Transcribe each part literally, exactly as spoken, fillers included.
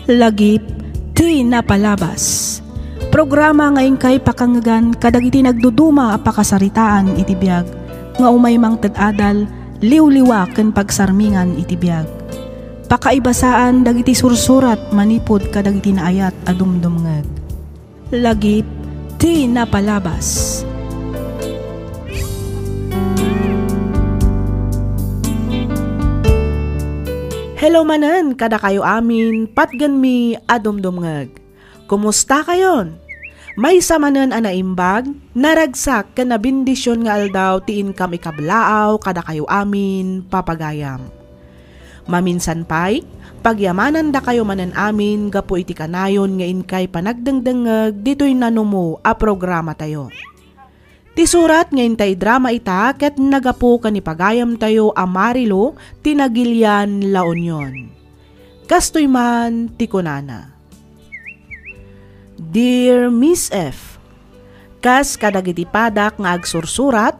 Lagip ti napalabas. Programa nga inkay pakangngegan kadagiti nagduduma a pakasaritaan iti biag nga umay mangted adal, liwliwa ken pagsarmingan iti biag. Pakaibasaan dagiti sursurat manipud kadagiti naayat a dumdumngeg. Lagip ti napalabas. Hello manen kadakayo amin, patgenmi a dumdumngeg. Kumusta kayon? Maysa manen a naimbag, naragsak ken nabendisyon nga aldaw ti inkam ikablaaw kadakayo amin, papagayam. Maminsan pay, pagyamanandakayo manen amin gapu iti kanayon nga inkay panagdengdengngeg ditoy nanumo a programatayo. Ti surat nga intay drama ita ket nagapu ken ni pagayamtayo a Marilo ti Nagilian, La Union. Kastoy man ti kunana, Dear Miss F, kas kadagiti padak nga agsursurat,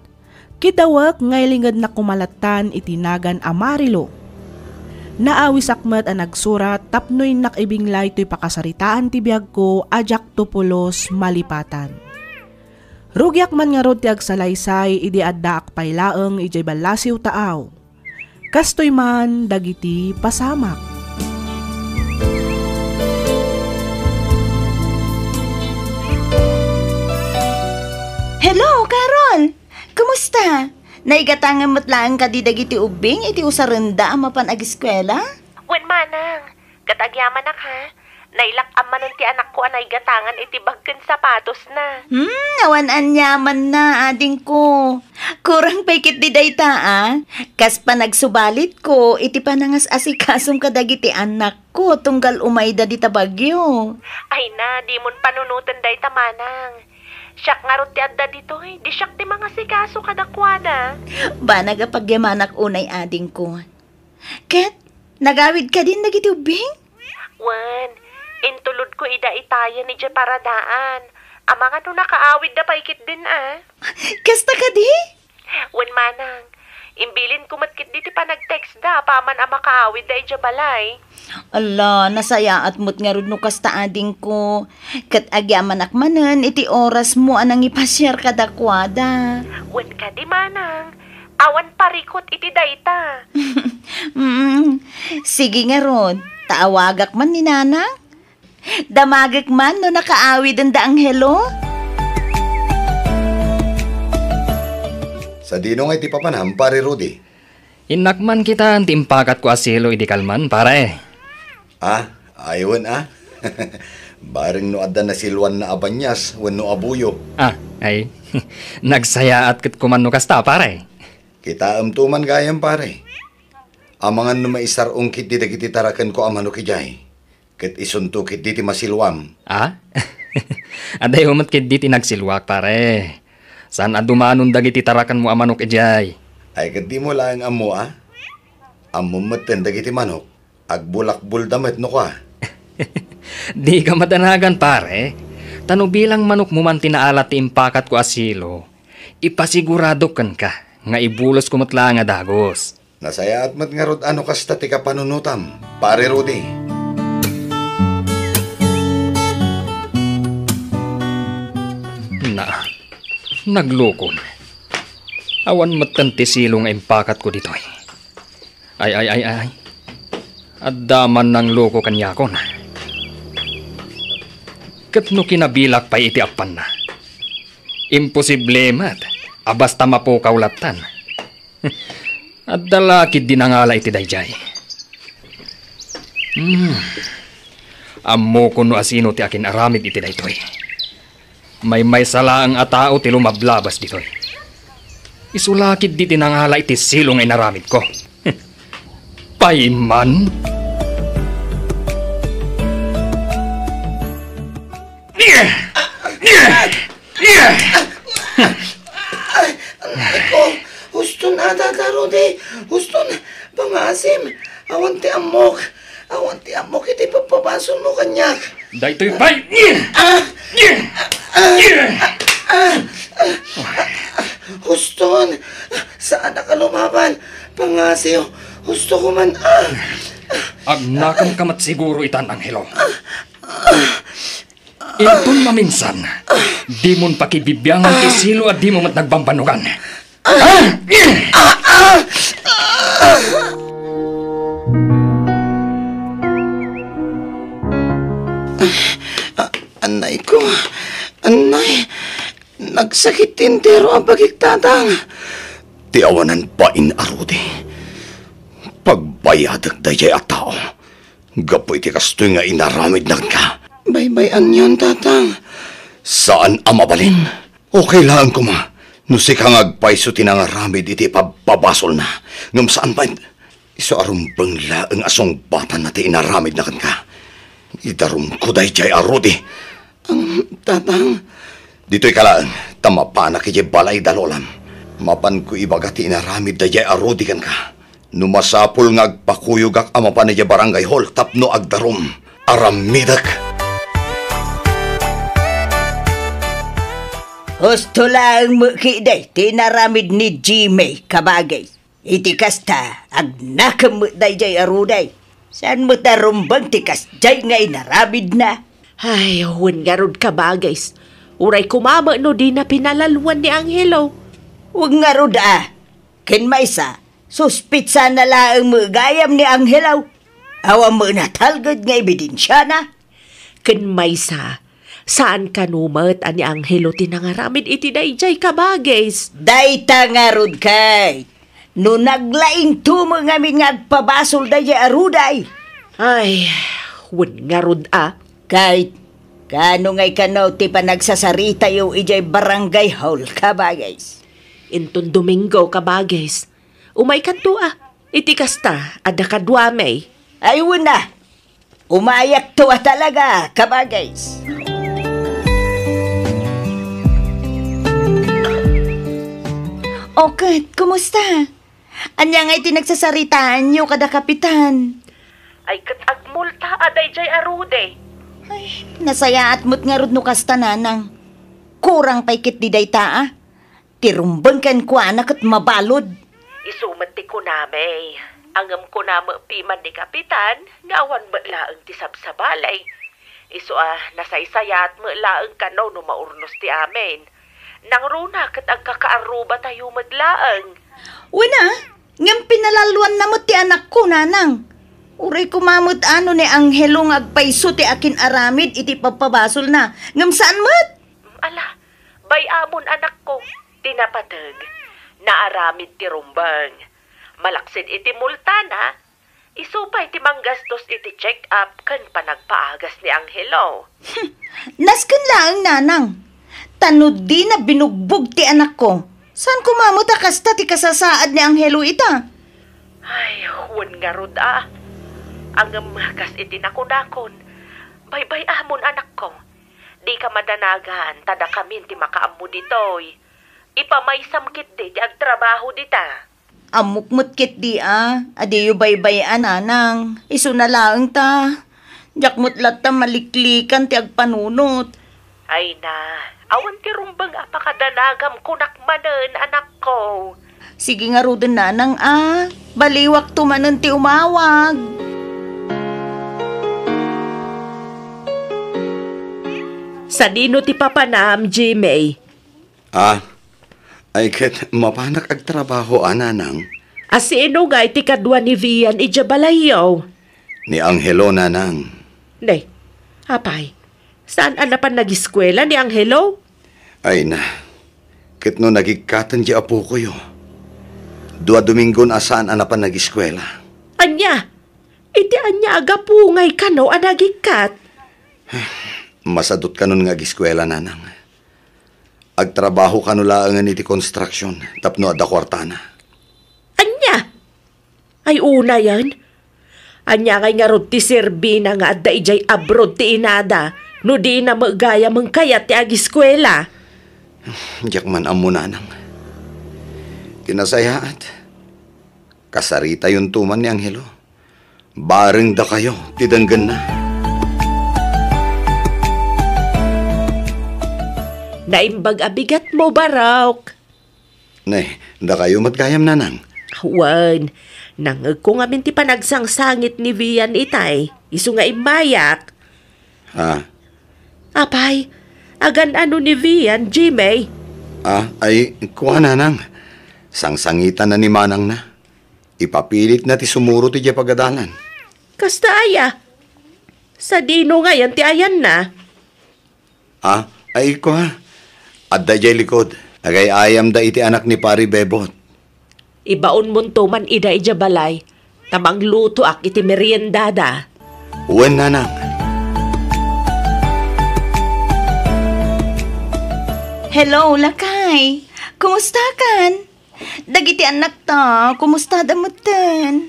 kidawek nga ilingednak koma lattan iti nagan a Marilo. Naawisak met a nagsurat tapno innak ibinglay toy pakasaritaan ti biagko a diakto pulos malipatan. Rugiak man ngarud ti agsalaysay idi addaak pay laeng idiay ballasiw taaw. Kastoy man dagiti pasamak. Hello, Carol! Kumusta? Naigatangan met laeng kadi dagiti ubbing iti usarenda a mapan agiskuela? Wen, manang. Ket agyamanak, ha? Nailak-am manen ti anakko a naigatangan iti bag ken sapatosna. Hmm, awan aniamanna, adingko. Kurang pay ketdi dayta, a? Kas panagsubalitko iti panangas-asikasom kadagiti anakko tunggal umayda dita bagyo. Ay na, dimon panunoten dayta, manang. Siak ngarud ti adda ditoy, di siak ti mangasikaso kadakuada. Banag a pagyamanak unay, adingko. Ket, nagawid kadin dagiti ubbing? Wen, intulodko ida itayen idiay paradaan. Amangan no nakaawidda pay ketdin, a? Kasta kadi? Wen, manang, imbilinko met ketdi ti panagtextda apaman a makaawidda idiay balay. Ala, nasayaat met ngarud no kasta, adingko. Ket agyamanak manen iti orasmo a nangipasiar kadakuada. Wen kadi, manang, awan parikut iti dayta. Mm, sige ngarud, ta awagak man ni Nanang. Damagek man no nakaawiden da Angelo. Sadino nga iti papanam, Pare Rudy? Innak man kitaen ti impakatko a silo idi kalman, pare. Ah, ay wen, a? Bareng no adda nasiluanna a banias wenno a buyo. Ah, ay. Nagsayaat ket koma no kasta, pare. Kitaemto man gayam, pare. Amangan no maisar-ong ketdi dagiti tarakenko a manok idiay. Ket isunto ketdi ti masiluam. Ah? Adayo met ketdi ti nagsiluak, pare. Saan a dumanon dagiti tarakenmo a manok idiay. Ay, ket dimo laeng ammo, a? Ammom metten dagiti manok, agbulakbolda met no kua. Dika madanagan, pare. Ta no bilang manokmo man ti naalat ti impakatko a silo, ipasigurado kenka nga ibulosko met laeng a dagus. Nasayaat met ngarud a no kasta ti kapanunotam, Pare Rudy. Na, naglukon. Awan metten ti silo nga impakatko ditoy. Ay, ay, ay, ay. Adda man nangloko kaniakon. Ket no kinabilak pay iti appanna, imposible met a basta mapukaw lattan. Adda la ketdi nangala iti daydiay. Hmm. Ammokon no asino ti akin-aramid iti daytoy. Maymaysa laeng a tao ti lumablabas ditoy. Isu la ketdi ti nangala iti silo nga inaramidko. Payman. Ay, anak ko, huston a, Tata Rudy, huston, pangaasim, awan ti ammok, awan ti ammok iti pappabasonmo kaniak. Daytoy pay! Ah! Ah! Ah! Ah! Huston, saanak a lumaban, pangaasim, husto ko man, ah! Agnakemka met siguro itan, Angelo. Inton maminsan, dimon pakibibiangan ti silo a dimo met nagbambannogan. Ah! Ah! Ah! Ah! Annay ko, annay, nagsakit ti entero a bagik, Tatang. Ti awanan bain a Rudy, pagbayadek daydiay a tao. Gapu iti kastoy nga inaramidna kenka. Baybay-anyon, Tatang. Saan a mabalin. Okay laeng koma no sika nga agpayso ti nangaramid iti pabpabasolna. Ngem saan met. Isu a rumbeng laeng a sungbatanna ti inaramidna kenka. Idarumko daydiay a Rudy. Ang, Tatang. Ditoyka laeng, ta mapanak idiay balay da lolam. Mapanko ibaga ti inaramid daydiay a Rudy kenka. No masapul nga agpakuyogak a mapan idiay barangay hall tapno agdarum, aramidek. Husto laeng met ketdi ti inaramid ni Jimmy, kabagis. Iti kasta, agnakem met daydiay a Rudy. Saan met a rumbeng ti kasdiay nga inaramidna? Ay, wen ngarud, kabagis. Uray koma met no dina pinalalwan ni Angelo. Wen ngarud a. Ken maysa, suspitsana laeng met gayam ni Angelo. Awan met natalged nga ebidensiana. Ken maysa, saan kano met a ni Angelo ti nangaramid iti daydiay, kabagis. Dayta ngarud, Kate. No naglaingto met ngamin nga agpabasol daydiay a Rudy. Ay, wen ngarud a. Kate, kaano ngay kano ti panagsasaritayo idiay barangay hall, kabagis? Inton Domingo, kabagis. Umaykanto a. Iti kasta, adda kaduami. Ay, wen a. Umayakto a talaga, kabagis. O ket, kumusta? Ania ngay ti nagsasaritaanyo kada Kapitan? Ay, ket agmulta a daydiay a Rudy. Ay, nasayaat met ngarud no kasta, Nanang. Kurang pay ketdi dayta a. Ti rumbeng kenkuana ket mabalud. Isu met ti kunami. Ngem kuna met piman ni Kapitan nga awan met laeng ti sabsabali. Isu a nasaysayaat met laeng kano no maurnos ti amin. Nangruna ket agkakaarrubatayo met laeng. Wen a, ngem pinalalwanna met ti anakko, Nanang. Uray koma met a no ni Angelo nga agpayso ti akin-aramid iti pabpabasolna, ngem saan met. Ala, bay-amon, anakko, ti napateg, naaramid ti rumbeng. Malaksid iti multana, isu pay ti manggastos iti check-up ken panagpaagas ni Angelo. Nasken laeng, Nanang. Ta no dina binugbog ti anakko, saan koma met a kasta ti kasasaad ni Angelo ita? Ay, wen ngarud a. Ngem kas iti nakunakon, baybay-amon, anakko. Dika madanagan, ta dakamin ti makaammo ditoy. Ipamaysam ketdi ti agtrabaho dita. Ammok met ketdi a, a diyo baybay-an, Nanang. Isuna laeng ta. Diak met latta maliklikan ti agpanunot. Ay na, awan ti rumbeng a pakadanagam kunak manen, anakko. Sige ngaruden, Nanang a. Baliwakto manen ti umawag. Sadino ti papanam, Jimmy? Ah, ay ket mapanak agtrabaho a, Nanang. A sino ngay ti kadua ni Vian idiay balayyo? Ni Angelo, Nanang. Ne, apay, saan a napan nagiskuela ni Angelo? Ay na, ket no nagikkaten ti apokoyo, dua Domingon a saan a napan nagiskuela. Ania? Iti ania a gapu ngay kano a nagikkat? Masadut kanon nga agiskuela, Nanang. Agtrabaho kano laengen iti construction tapno adda kuartana. Ania? Ay, unayen? Ania ngay ngarud ti serbina nga adda idiay abroad ti inada no dina met gayamen kayat ti agiskuela? Diak man ammo, Nanang. Ti nasayaat, kasaritayonto man ni Angelo. Bareng dakayo ti denggenna. Naimbag a bigatmo, Barok. Ne, dakayo met gayam, Nanang. Wen, nangngegko ngamin ti panagsangsangit ni Vian itay, isu nga immayak. Ha? Apay, agan-ano ni Vian, Jimmy? Ah, ay, kua, nanang. Sangsangitanna ni manangna. Ipapilitna ti sumurot idiay pagadalan. Kasta aya? Sadino ngayen ti ayanna? Ah, ay, kua. Adda idiay likod. Agay-ayamda iti anak ni Pari Bebot. Ibaonmonto man ida idiay balay, ta manglutoak iti meriendada. Wen, nanang. Hello, lakay. Kumustakan? Dagiti annakta, kumustada metten?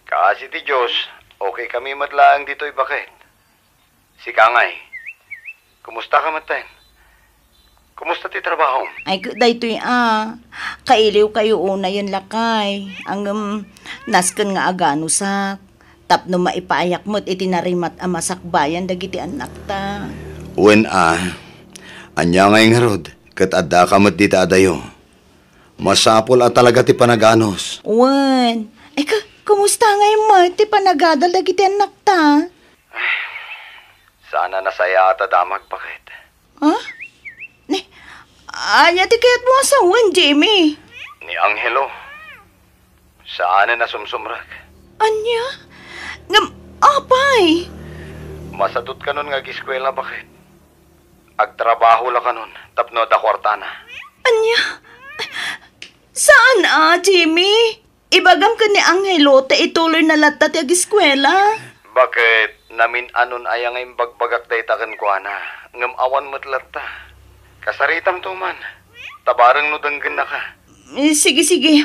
Kaasi ti Dios, okay kami met laeng ditoy, baket. Sika ngay, kumusta ka metten? Kumusta ti trabahom? Ay, ket daytoy a, kailiwkayo unayen, lakay. Ngem, nasken nga aganusak, tapno maipaayak met iti narimat a masakbayan dagiti annakta. Wen a, ania ngay ngarud, ket addaka met dita adayo? Masapul a talaga ti panaganus. Wen, ay, ka-, kumusta ngay met ti panagadal dagiti annakta? Saan a nasayaat a damag, baket. Ha? Ni, ania ti kayatmo a sawen, Jimmy? Ni Angelo. Saan a nasumsumrek. Ania? Ngem, apay? Masadut kanon nga agiskuela, baket. Agtrabaho la kanon tapno adda kuartana. Ania? Saan a, Jimmy? Ibagam ken ni Angelo ta ituloyna latta ti agiskuela. Baket, namin-anon aya nga imbagbagak dayta kenkuana, ngem awan met latta. Kasaritamto man, ta bareng no denggennaka. Eh, sige, sige.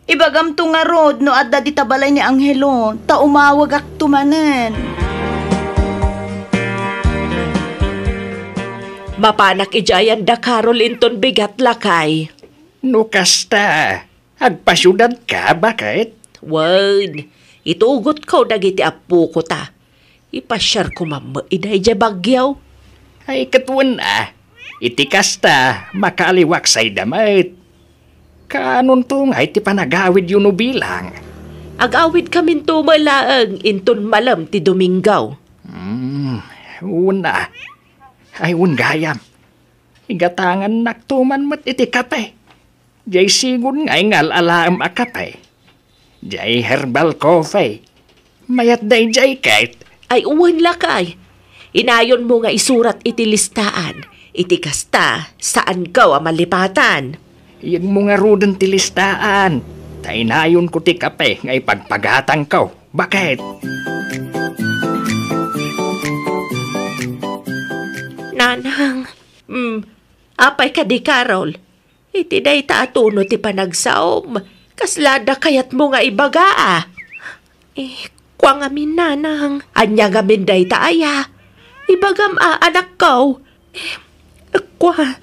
Ibagamto ngarud no adda dita balay ni Angelo, ta umawegakto manen. Mapanak idiay anda Carol inton bigat, lakay. No kasta, agpasiudadka, baket? Wen, itugotko dagiti appoko ta. Ipasiarko man met ida idiay Baguio. Ay, ket wen a, iti kasta, makaaliwak sayda met. Kaanonto ngay ti panagawidyo no bilang? Agawidkaminto met laeng inton malem ti Domingo. Hmm, wen a. Ay, wen gayam. Igatangannakto man met iti kape. Diay sigun nga ingal-alaem a kape. Diay herbal coffee. Mayat daydiay ket. Ay, wen lakay. Inayonmo nga isurat iti listaan. Iti kasta, saanko a malipatan. Iyegmo ngaruden ti listaan. Ta inayonko ti kape nga ipagpagatangko. Baket? Nanang, mm, apay kadi, Carol? Iti dayta a tono ti panagsaom, kasla adda kayatmo nga ibaga a? Eh, kua ngamin, nanang. Ania ngamin dayta aya? Ibagam a, anakko. Eh, kua,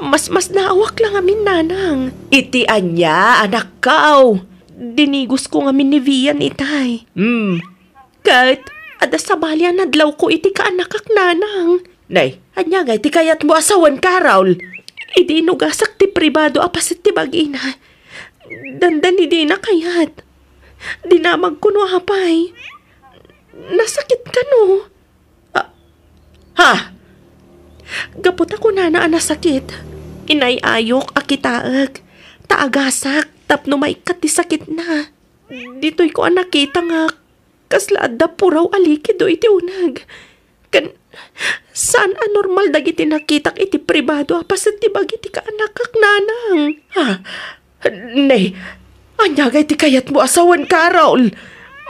masmasnaawak la ngamin, nanang. Iti ania, anakko? Dinigosko ngamin ni Vian itay. Hmm, Ket, adda sabali a nadlawko iti kaanakak, nanang. Nay, ania ngay ti kayatmo a sawen, Carol? Idi inugasak ti pribado a paset ti bagina, dandani dina kayat. Dinamagko no apay. Nasakit kano? Ah, ha? Gapu ta kunana a nasakit, inay-ayok a kitaek, ta agasak tapno maikkat ti sakitna. Ditoyko a nakita nga kasla adda puraw a likido iti uneg. Ken saan a normal dagiti nakitak iti pribado a paset ti bagi ti kaanakak, nanang. Ha? Ne, ania ngay ti kayatmo a sawen, Carol?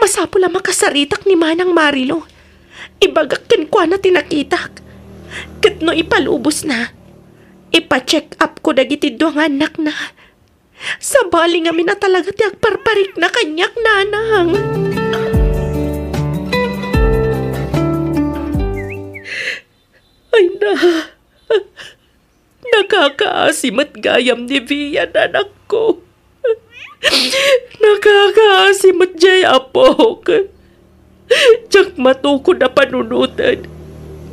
Masapul a makasaritak ni Manang Marilo. Ibagak kenkuana ti nakitak. Ket no ipalubosna, ipa-check up ko dagiti dua nga annakna. Sabali ngamin a talaga ti agparparikna kaniak, nanang. Ay na, nakakaasi met gayam ni Vian, anakko. Nakakaasi met jay apok. Diak matukod a panunoten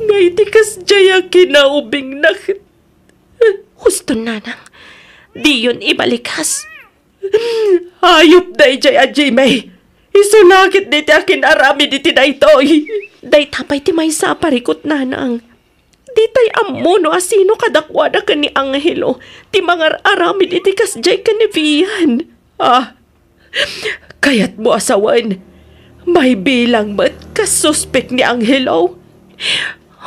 nga iti kasjay a kinaubingna. Husto, nanang. Diyon ibalikas. Ayup daydiay a Jimmy. Isu la ketdi ti akin-aramid iti daytoy. Dayta pay ti maysa a parikut, nanang. Ditay ammo no asino kadakuada ken ni Angelo ti mangar-aramid iti kasdiay ken ni Vian. Ah, kayatmo a sawen, maibilang met kas suspek ni Angelo.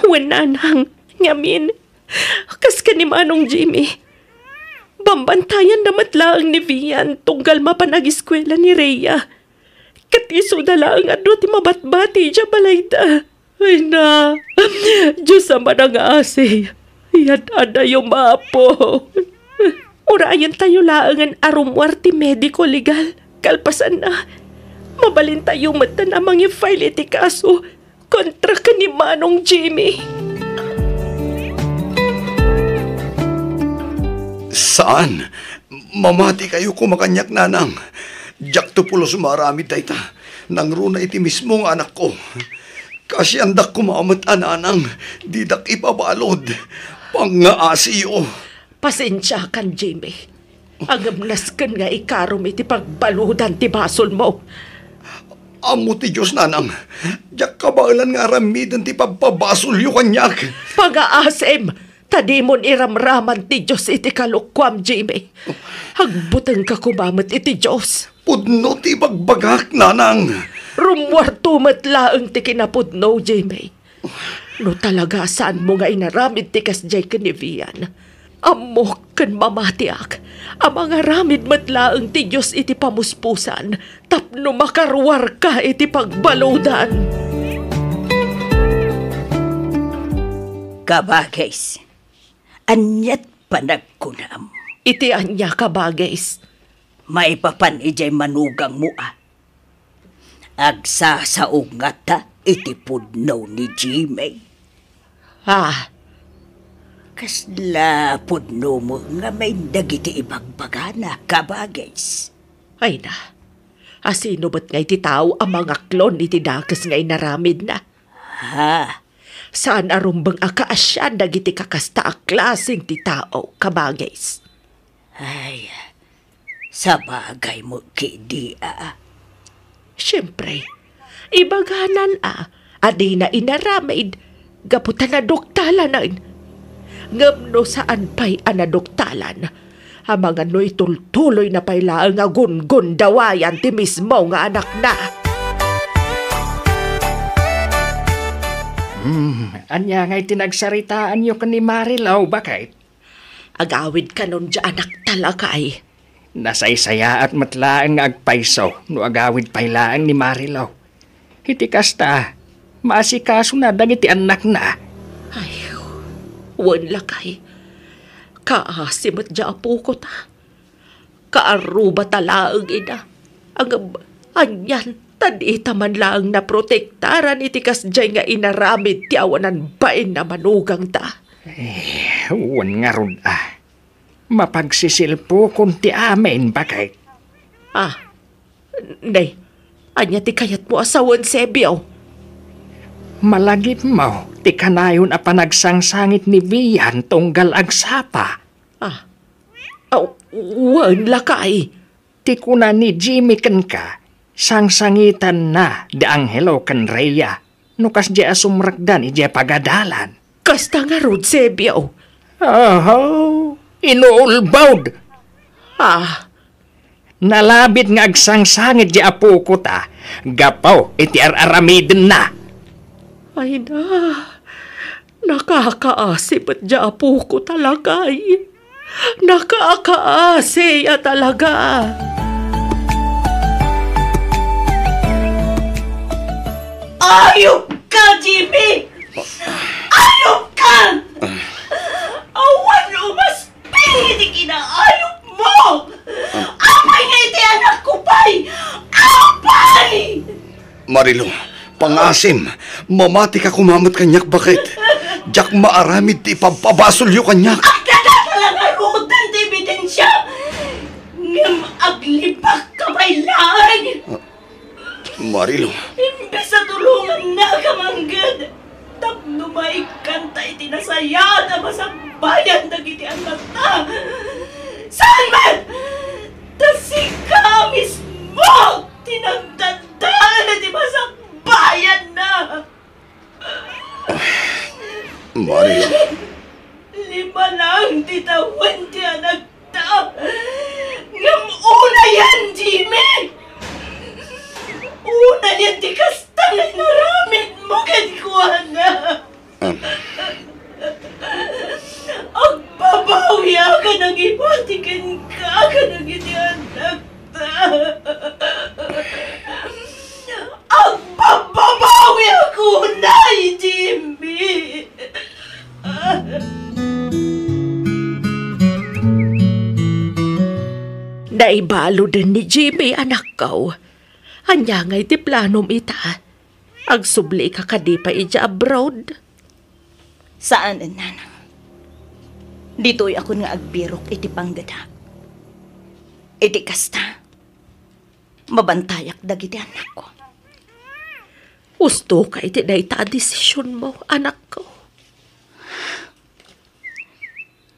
Wen, nanang, ngamin, kas ken ni Manong Jimmy, bambantayanna met laeng ni Vian tunggal mapan agiskuela ni Rhea. Ket isuda laeng a dua ti mabatbati idiay balayda. Ay na, Dios a manangasi, yad-adayo, Apo. Urayentayo laengen a rummuar ti medico legal. Kalpasanna, mabalintayo metten a mangi-file iti kaso kontra ken ni Manong Jimmy. Saan? Mamatikayo koma kaniak, nanang. Diakto pulos maaramid dayta. Nangruna iti mismo nga anakko. Kaasiandak koma met a, nanang, didak ipabalud. Pangngaasiyo. Pasensiakan, Jimmy. Ngem nasken nga ikarom iti pagbaludan ti basolmo. Ammo ti Dios, nanang. Diak kabaelan nga aramiden ti pagpabasolyo kaniak. Pangngaasim, ta dimon iramraman ti Dios iti kalokuam, Jimmy. Agbutengka koma met iti Dios. Pudno ti ibagbagak, nanang. Rummuarto met laeng ti kinapudno, Jimmy. No talaga saanmo nga inaramid ti kasdiay ken ni Vian, ammok ken mamatiak a mangaramid met laeng ti Dios iti pamuspusan tapno makaruarka iti pagbaludan. Kabagis, aniat panagkunam? Iti ania, kabagis? Maipapan idiay manugangmo a Agsasao ngata iti pudno ni Jimmy. Ah. Kasla pudno mo ngamin dagiti ibagbagana, kabagis? Ay na, asino met nga iti tao a mangaklon iti dakes nga inaramidna? Ha? Saan a rumbeng a kaasian dagiti kakasta a klaseng ti tao, kabagis? Ay, sabagay met ketdi a. Siempre, ibaganan a, a dina inaramid gapu ta naduktalan. Ngem no saan pay a naduktalan, amangan no itultuloyna pay laeng a gungundawayan ti mismo nga anakna. Hmm, ania ngay ti nagsaritaanyo ken ni Marilou, baket? Agawid kanon diay anakta, lakay. Nasaysayaat met laeng nga agpayso no agawid pay laeng ni Marilou. Iti kasta, maasikasona dagiti annakna. Ay, wen, lakay. Kaasi met diay apokota. Kaarrubata laeng ida. Ngem, anian, ta dita man laeng naprotektaran iti kasdiay nga inaramid ti awanan bain a manugangta. Eh, wen ngarud a. Mapagsisilpokon ti amin, baket. Ah, ne, ania ti kayatmo a sawen, Sebio? Malagipmo ti kanayon a panagsangsangit ni Vian tunggal agsapa. Ah, aw, wen, lakay. Ti kuna ni Jimmy kenka, sangsangitanna da Angelo ken Rhea no kasdiay a sumrekdan idiay pagadalan. Kasta ngarud, Sebio. Ahaw, inuulbod! Ah. Nalabit nga agsangsangit diay apokota gapu iti ar-aramidenna. Ay na, nakakaasi met diay apokota, lakay. Nakakaasi a talaga. Ayup ka, Jimmy! Ayup ka! Awan umasping iti kinaayup mo! Apay nga iti anakko pay? Apay! Marilou, pangasim, mamatika koma met kaniak, baket. Diak maaramid ti ipabpabasolyo kaniak. Addada la ngaruden ti ebidensia, ngem aglibakka pay laeng. Ah, Marilou. Imbes a tulongannaka mangged tapno maikkanta iti nasayaat a masakbayan dagiti annakta, saan met! Ta sika mismo ti nagdadael iti masakbayanna. Maria. Lima lang ti tawen ti anakta. Ngem unayen, Jimmy! Unayen ti kasta nga inaramidmo kenkuana. Agbabawiak a nangibati kenka kadagiti annakta. Agbabawiak unay, Jimmy. Naibaluden ni Jimmy, anakko. Ania ngay ti planom ita? Agsublika kadi pay idiay abroad? Saanen, nanang. Ditoyak nga agbirok iti panggedek. Iti kasta, mabantayak dagiti annakko. Ustoka iti dayta a desisionmo, anakko.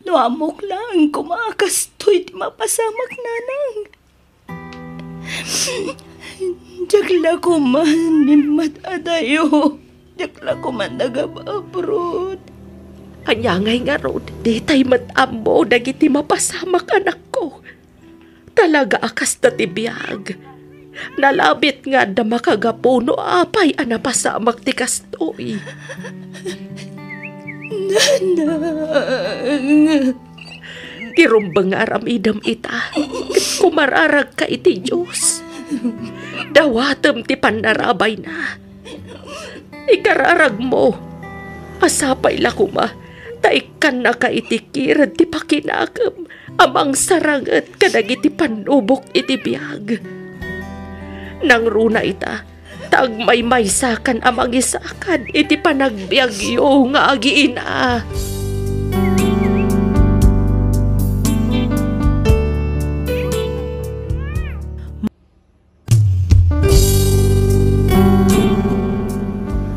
No ammok laeng koma a kastoy ti mapasamak, nanang. Diak la koma nimmat-adayo. Diak la koma nagab-abroad. Ania ngay ngarud, ditay met ammo dagiti mapasamak, anakko. Talaga a kasta ti biag. Nalabit nga adda makagapu no apay a napasamak ti kastoy. Nanang. Ti rumbeng nga aramidem ita, ket kumararagka iti Dios. Dawatem ti pannarabayna. Ikararagmo a sapay la koma ta ikkannaka iti kired ti pakinakem a mangsaranget kadagiti pannubok iti biag. Nangruna ita ta agmaymaysakan a mangisakad iti panagbiagyo nga agiina.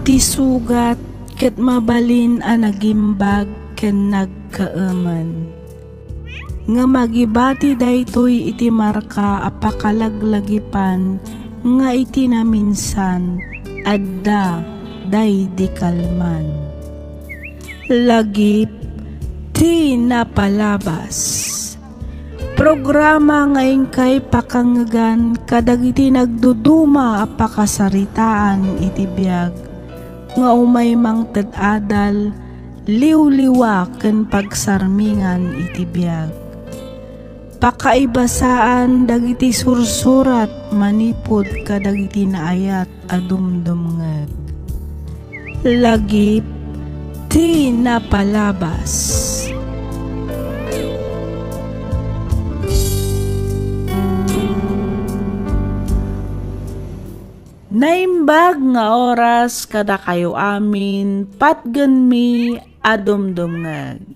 Ti sugat ket mabalin a nagimbag ken nagkaemen. Ngem agibati daytoy iti marka a pakalaglagipan nga iti naminsan, adda daydi kalman. Lagip ti napalabas. Programa nga inkay pakangngegan kadagiti nagduduma a pakasaritaan iti biag nga umay mangted adal, liwliwa ken pagsarmingan iti biag. Pakaibasaan dagiti sursurat manipud kadagiti naayat a dumdumngeg. Lagip ti napalabas. Naimbag nga oras kadakayo amin, patgenmi a dumdumngeg.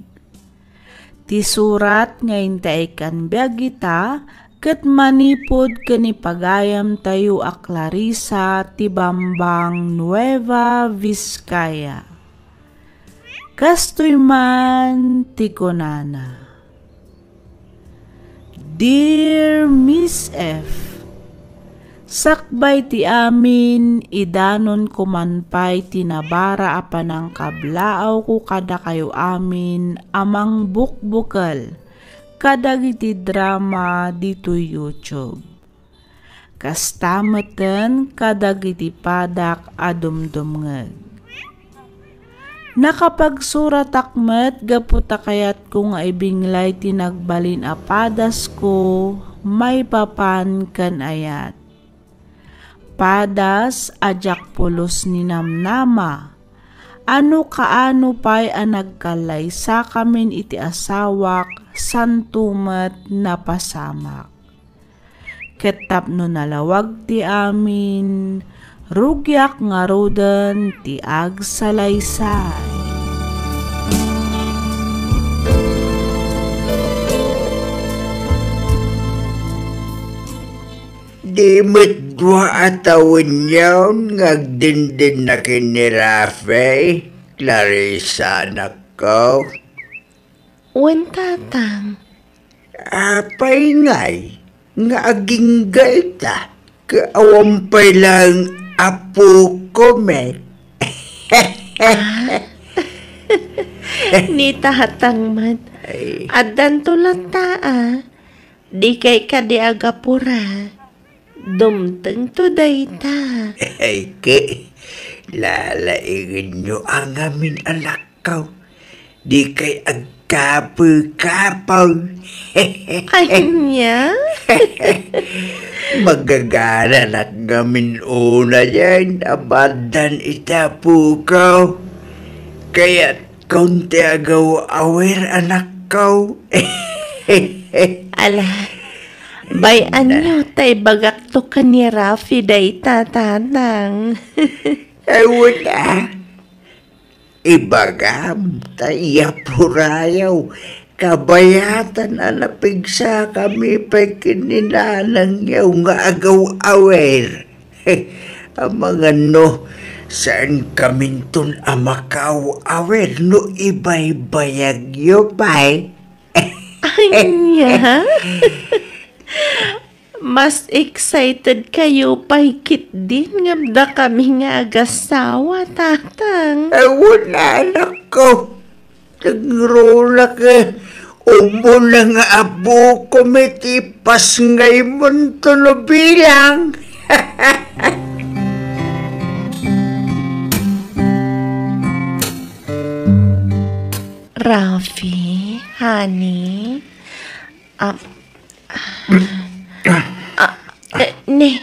Ti surat nga intay ikkan biag ita ket manipud ken ni pagayamtayo a Clarissa ti Bambang, Nueva Vizcaya. Kastoy man ti kunana, Dear Miss F, sakbay ti amin, idanonko man pay ti nabara a panangkablaawko kadakayo amin a mangbukbukel kadagiti drama ditoy YouTube. Kasta meten kadagiti padak a dumdumngeg. Nakapagsuratak met gapu ta kayatko nga ibinglay ti nagbalin a padasko maipapan ken ayat. Padas a diak pulos ninamnama. Ano kaano pay a nagkallaysakamin iti asawak, santo met napasamak. Ket tapno nalawag ti amin, rugiak ngaruden ti agsalaysay. Di met dua a tawenyon nga agdindinna ken ni Rafe, Clarissa, anakko? Wen, tatang. Apay ngay? nga aginggalta, ket awan pay laeng apoko met. Ah. Ni tatang met. Ay. Addanto latta, a. Dikay kadi agapura. Dumtengto dayta. Ay, ket lalaingenyo a ngamin, anakko. Dikay agkapu-kapu. Ania? Magagananak ngamin unayen a maaddan iti apoko. Kayat Kunti agaw-awer, anakko. Ala, bay-anyo ta ibagakto ken ni Rafi dayta, tatang. Ay, wen a. Ibagam ta iyapurayo. Kabayatan a napigsakami pay ken ni nanangyo nga agaw-awer. Amangan no, saankaminton a makaaw-awer no ibaybayagyo pay. Ania? Mas excited kayo pay ketdin ngem dakami nga agasawa, tatang. Awan, anakko. Nagruna ket umuna nga apoko met ti pasngaymonto no bilang. Rafi, honey, ah, ah, eh, ne,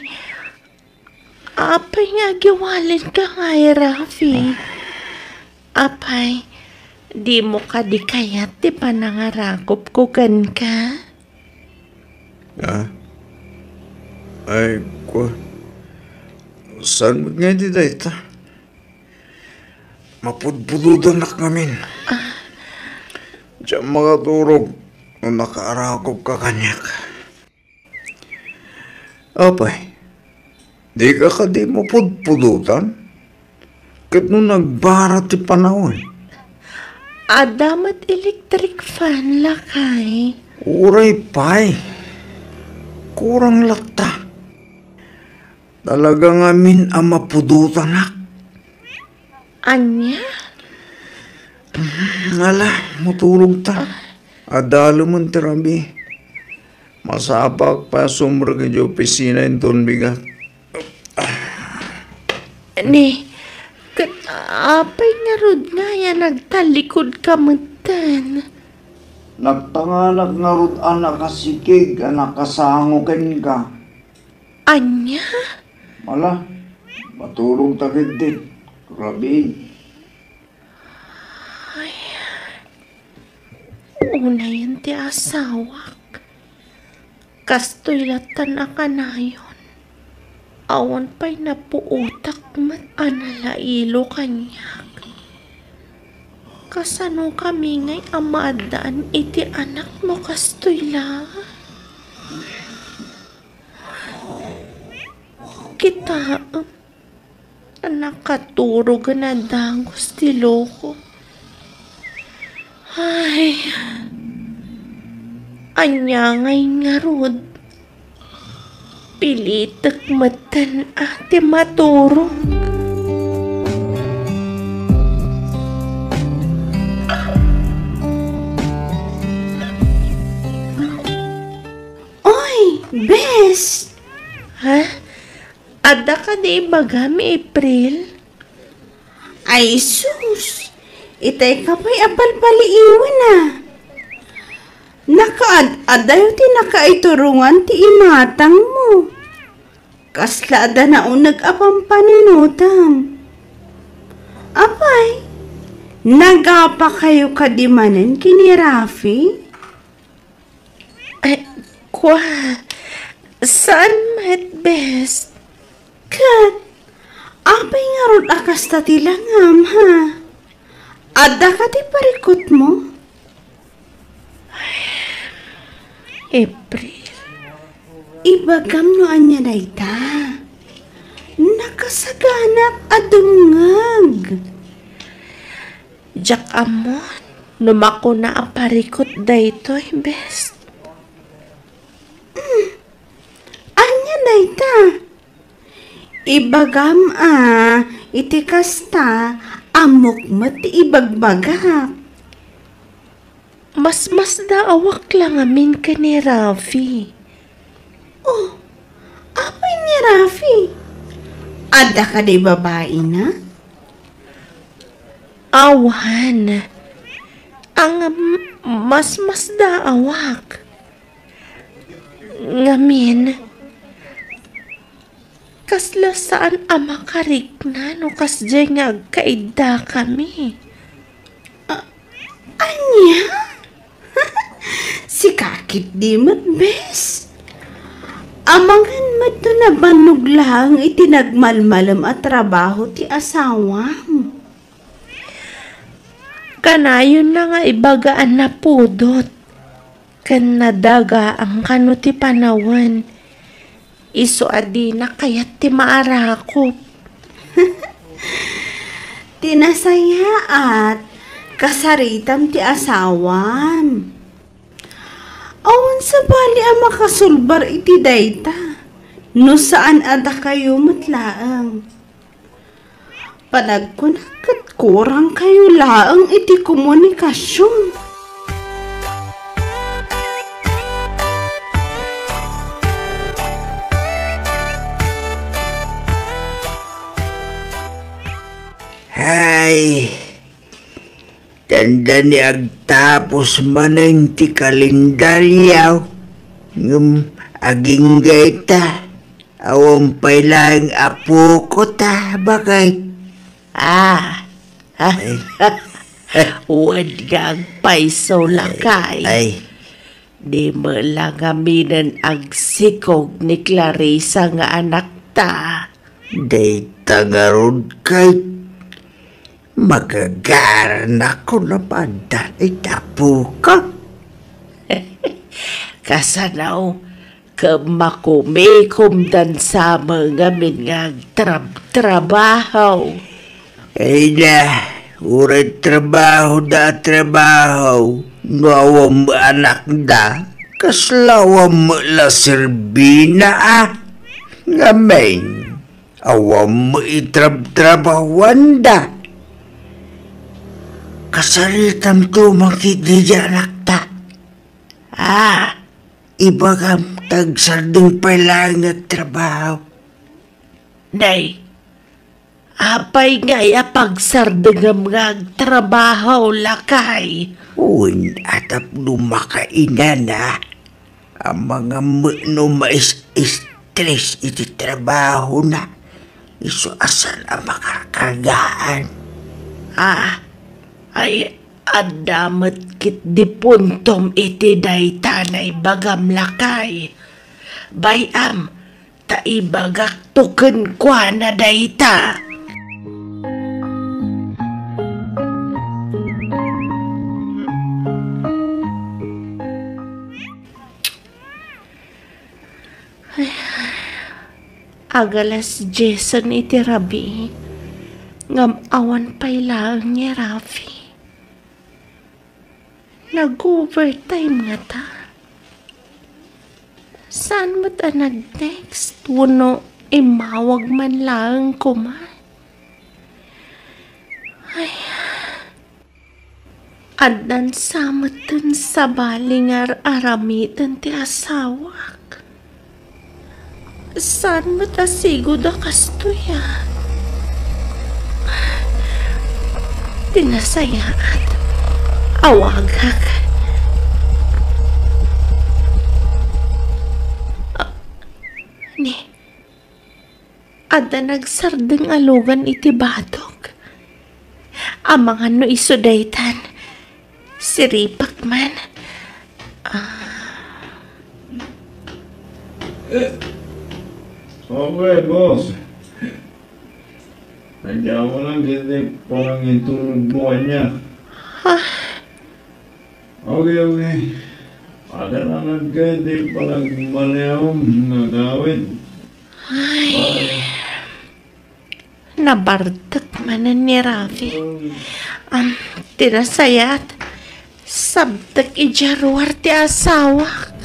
Apay nga agiwalenka ngay, Rafi? Apay, dimo kadi kayat ti panangarakupko kenka? Ah? Ay, kua. Saan met ngay ti dayta? Mapudpudotanak ngamin. Ah. Diak makaturog no nakaarakupka kaniak. Apay, dika kadi mapudpudotan? Ket no nagbara ti panawen? Adda met electric fan, lakay. Uray pay. Kurang latta. Talaga ngamin a mapudotanak. Ania? Mm, ala, maturogta. Ah. Adda alemen ti rabii. Masapak pay a sumrek idiay opisina inton bigat. Ni, ket apay ngarud ngay a nagtallikudka metten? Nagtanganak ngarud a nakasikig a nakasango kenka. Ania? Ala, maturogta ketdin. Rabii. Ay, unayen ti asawak. Kastoy lattan a kanayon. Awan pay napuotak met a nalailo kaniak. Kasano kami ngay a maaddaan iti anak no kastoy la? Kitaem, nakaturogen a dagus ti loko. Ay, ania ngay ngarud? Pilitek metten a ti maturog. Oy, bes! Ha? Adda kadi ibagam, April? Ay, sus! Itay ka pay a palpaliiwen a. Nakaad-adayo ti nakaiturongan ti imatangmo. Kasla adda nauneg a pampaninutam. Apay, nagapakayo kadi manen ken ni Rafi? Ay, kua, saan met, bes? Ket, apay ngarud a kasta ti langam, ha? Adda kadi parikutmo? April. Ibagam no ania dayta. Nakasaganak a dumngeg. Diak ammo no makuna a parikut daytoy, bes. Mm, dayta. Ibagam a, iti kasta, ammok met ti ibagbagak. Masmasdaawak la ngamin ken ni Rafi. Oh, apay ni Rafi? Adda kadi babaina? Awan. Ang masmasdaawak. Ngamin, kasla saan a makarikna no kasdiay nga agkaiddakami. A-, ania? Sika ketdi met, bes? Amangan met no nabannog laeng iti nagmalmalem a trabaho ti asawam. Kanayonna nga ibaga a napudot ken nadagaang kano ti panawen, isu a dina kayat ti maarakop. Ti nasayaat, kasaritam ti asawam. Awan sabali a makasulbar iti dayta, no saan a dakayo met laeng. Panagkunak ket kurangkayo laeng iti komunikasion. Hay, tanda ni agtapos manen ti kalendaryo, ngem agingga ita. Awan pay laeng apoko ta, bakay? Ah, ah. Ay. Wen nga agpayso, lakay. Ay. Di met la ngaminen agsikog ni Clarissa nga anakta. Dayta ngarud kay magagaranak no adda iti apok. Kasano? Ket makumikomdan sa met ngamin nga agtrab-trabaho. Ay na, uray trabahoda a trabaho, no awan met anakda, kasla awan met la serbina a. Ngamin, awan met itrab-trabahoanda. Kasaritam ti umangkit daydiay anakta. Ah, ibagam ta agsardeng pay laeng nga agtrabaho. Nay, apay ngay a pagsardengem nga agtrabaho, lakay? Wen, a tapno makainana, amangan met no mais-stress iti trabahona, isu a saan a makarkargaan. Ah, ay, adda met ketdi puntom iti dayta naibagam, lakay. Bay-am, ta ibagakto kenkuana dayta. Ay, agalas diesen iti rabii, ngem awan pay laeng ni Rafi. Nag-overtime ngata. Saan met a nag-text wenno immawag man laeng koma? Ay, addan sa metten sabali nga ar-aramiden ti asawak. Saan met a sigud a kastoy a? Ti nasayaat, awagak. Ah, ni, adda nagsardeng a lugan iti badok. Amangan no isu daytan. Siripek man. Ah. Eh. Okay, boss. Nagyaman lang kita pangintulog mo kanya. Ah. Okay, okay. Ada na lang kita panagmanehong nagawin. Ay. Bye. Nabartek manen ni Rafi. Am, ti nasayaat, sabtek idiay ruar ti asawak.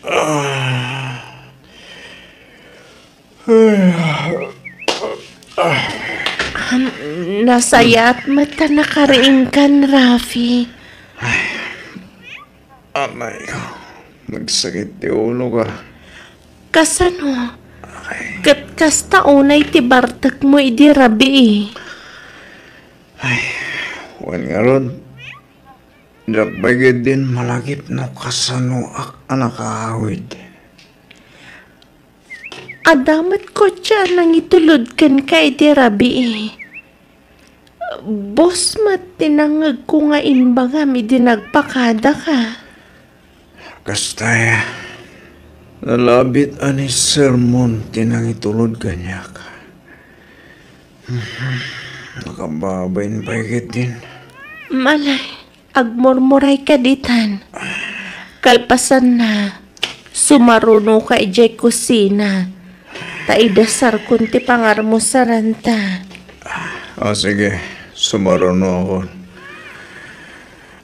Ah. Ay. Um, nasayaat met ta nakariingkan, Rafi. Ay. Amay ko, nagsakit ti ulo ka. Kasano? Ay. Ket kasta unay ti bartekmo idi rabii. Ay, wen ngarud, diak pay ketdin malagip no kasanoak a nakaawid. Adda met kotse a nangitulod kenka idi rabii. Bus met ti nangngegko nga imbagam idi nagpakadaka. Kasta aya, nalabit a ni sermon ti nangitulod kaniak. Nakababain pay ketdin. Malay. Agmurmurayka ditan. Kalpasanna, sumarunoka idiay kusina. Ta idasarkon ti pangarmusaranta. O, sige. Sumarunokon.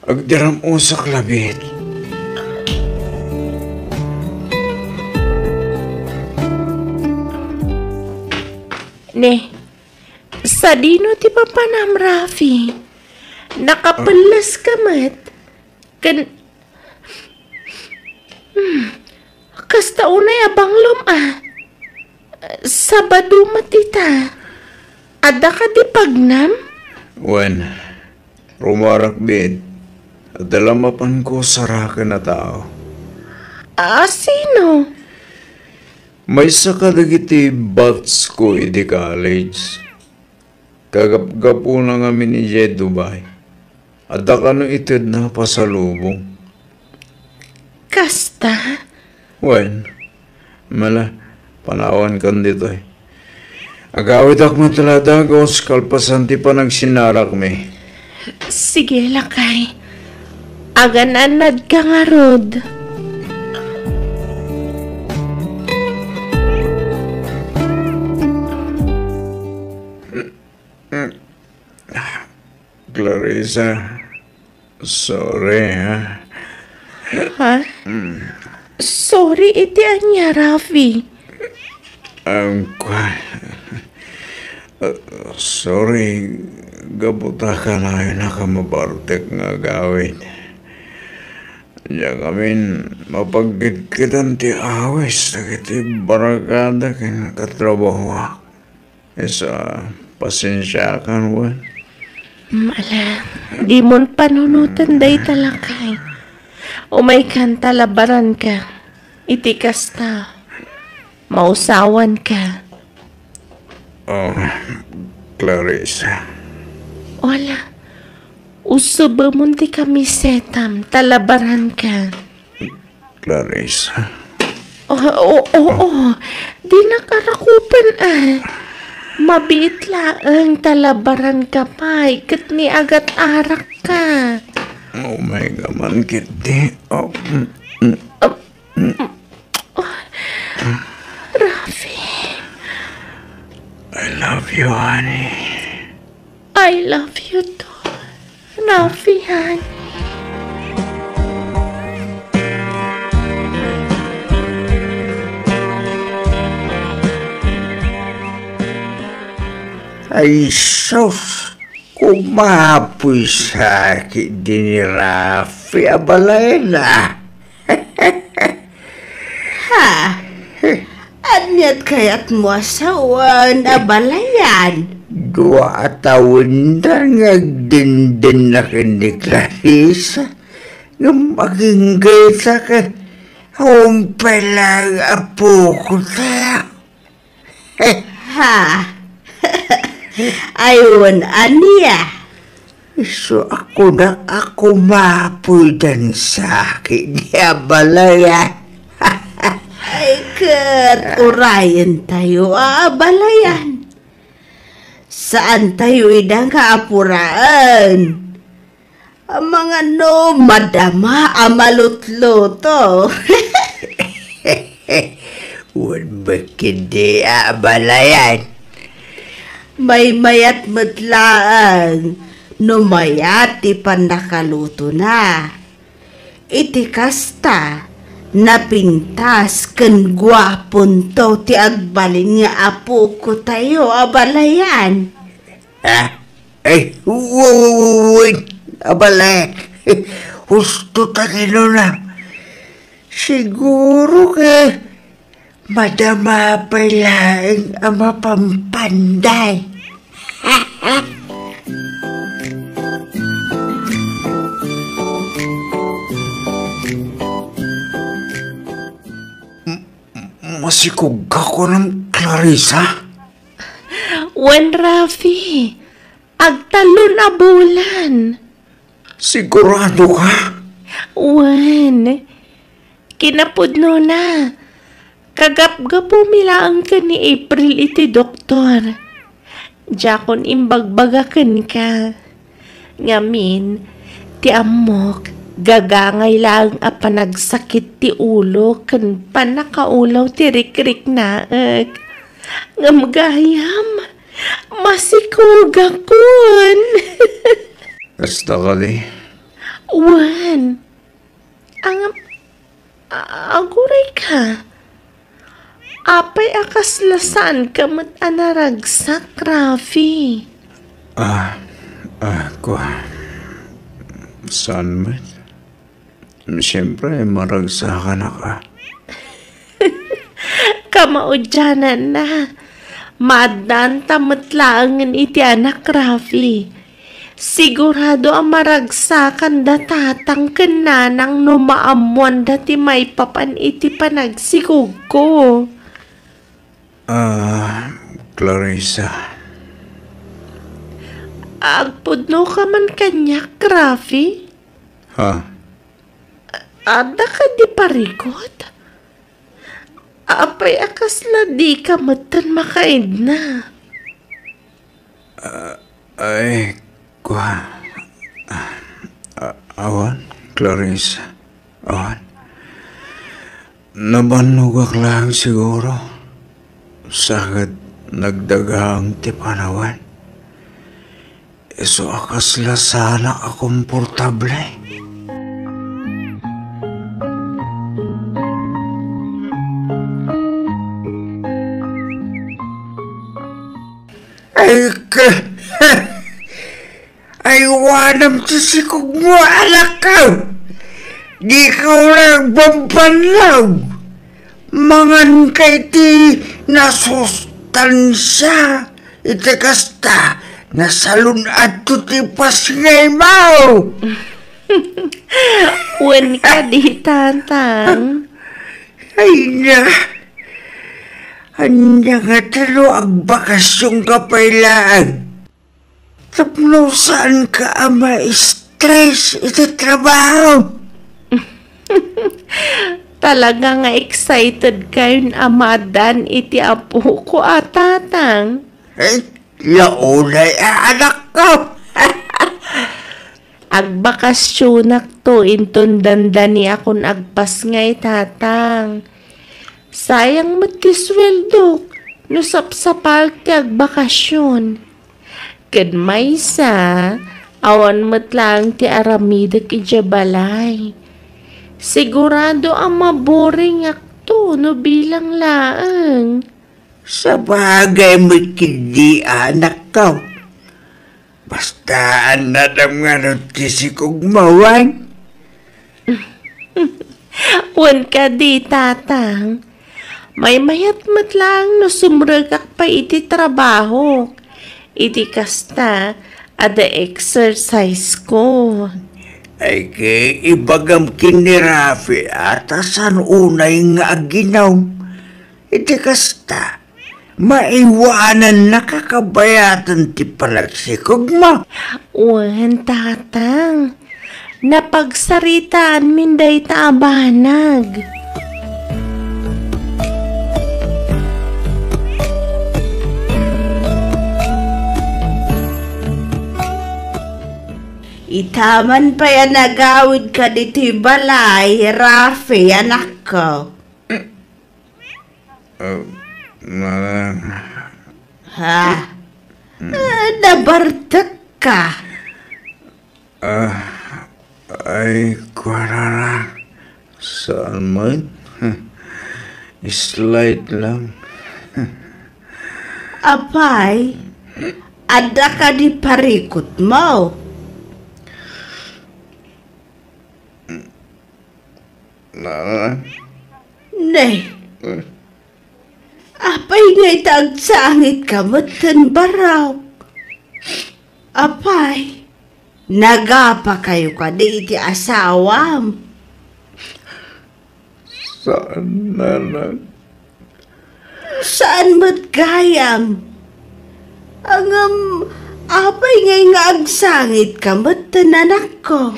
Agdiram-osak labiit. Ne, sadino ti papanam, Rafi? Nakapelles ka met? Ken, hmm, kasta unay a banglom a. Sabado met ita. Adda kadi pagnam? Wen, rumarak biit. Adda la mapanko saraken a tao. A, sino? Maysa kadagiti batch ko idi college. Kagapgapuna ngamin idiay Dubai. Adda kano itedna a pasalubong. Kasta? Wen, mala, panawankan ditoy. Agawidak met la dagus kalpasan ti panagsinarakmi. Sige, lakay. Agan-annadka ngarud. Clarissa, sorry, ha? Ha? Mm. Sorry iti ania, Rafi? Ang kwa-, uh, sorry, gapu ta kanayon a mabartek nga agawid. Diak amin mapagkitkitan ti awis dagiti barkada ken katrabahoak. Isu a, pasensiakan, wen. Mm, ala, dimon panunoten dayta, lakay. Umaykan ta labaranka. Iti kasta, mausawanka. Oh, Clarissa. Wala. Usubemon ti kamisetam, ta labaranka. Clarissa. O, o, oo. Dinak arakupen, a. Mabiit laeng ta labaranka pay ket ni agat-arakka. Umayka man ketdi. Oh, mm, mm. Ah, mm, oh. Rafi. I love you, honey. I love you too, Rafi, han. Ay, sus! Kumapoy sa akin din ni Rafi a balay na. Ha? Ania't kayatmo a sawen a balayan? Dua a tawen da nga agdindin na ken ni Clarissa. Ngem agingga ita ket umpay laeng a pukota. Ha? Ay, wen ania? Isu a kunak a kumapoydan sa akin a balay, a. Ay, ket urayentayo a abalayan. Saantayo ida nga apuraen. Amangan no madama a malutluto. Wen met ketdi a abalayan. Maymayat met laeng no mayat ti pannakalutona. Iti kasta, Napintas ken guaponto ti agbalin nga apokotayo a balayan. Ah, ay, wen, abalay. Husto ta kinuna. Siguro ket madama pay laeng a mapampanday. Masikog ka kunam, Clarissa? Wen, Rafi. Agtallon a bulan. Sigurado ka? Wen. Kinapudnona, kagapgapumi laeng ken ni April iti doktor. Diakon imbagbaga kenka. Ngamin, ti ammok, gagangay laeng a panagsakit ti ulo ken pannakaulaw ti rikriknaek. Ngem gayam, masikogakon. Kasta kadi? Wen. Ang, a-, aguray ka. Apay a kasla saanka met a naragsak, Rafi? Ah, ah, kua. Saan met? Siyempre, maragsakan a ka. Kamaudiananna, maaddanta met laengen iti anak, Rafi. Sigurado a maragsakan da tatang ken nanang no maammoanda ti maipapan iti panagsikogko. Ah, Clarissa. Agpudno ka man kaniak, Rafi? Ha? Adda kadi parigot? Apay a kasla dika metten makaidna? Ah, ay, kua. Ah, awan, Clarissa. Awan. Nabannogak laeng siguro. Sa ket nagdagaang ti panawen. Isu a kasla saanak a komportable. Ay, ka-, aywanam ti sikogmo, anakko. Dika uray agbambannog. Manganka iti nasustansia. Iti kasta, nasalun-adto ti pasngaymo. Wen kadi, Tatang. Ay na, ania ngata no agbakasionka pay laeng? Tapno saanka a ma-stress iti trabaho. Talaga nga excited kayon a maaddaan iti apoko a tatang. Eh, launay a anakko. Agbakasionakto inton dandaniakon agpasngay, tatang. Sayang met ti sueldok no sapsapaek ti agbakasion. Ken maysa, awan met laeng ti aramidek idiay balay. Sigurado a maboringakto no bilang laeng. Sabagay met ketdi, anakko. Basta annadam ngarud ti sikogmo, wen? Wen kadi, tatang. Maymayat met laeng no sumrekak pay iti trabahok. Iti kasta, adda exercise ko. Ay, ket ibagam ken ni Rafi a ta saan unay nga aginom. Iti kasta, maiwanannaka kabayatan ti panagsikogmo. Wen, tatang. Napagsaritaanmin dayta a banag. Itaman pay a nagawidka ditoy balay, Rafi, anakko. Ah, manang. Ha? Mm. Ah, nabartekka. Ah, ay, kuarara. Saan man? Slight lang. Apay, adda kadi parikutmo? Na? Ne. Eh. Apay ngay ta agsangitka metten, barok? Apay, nagapakayo kadi iti asawam? Saan, nanang. Saan met gayam? Ngem, apay ngay nga agsangitka metten, anakko?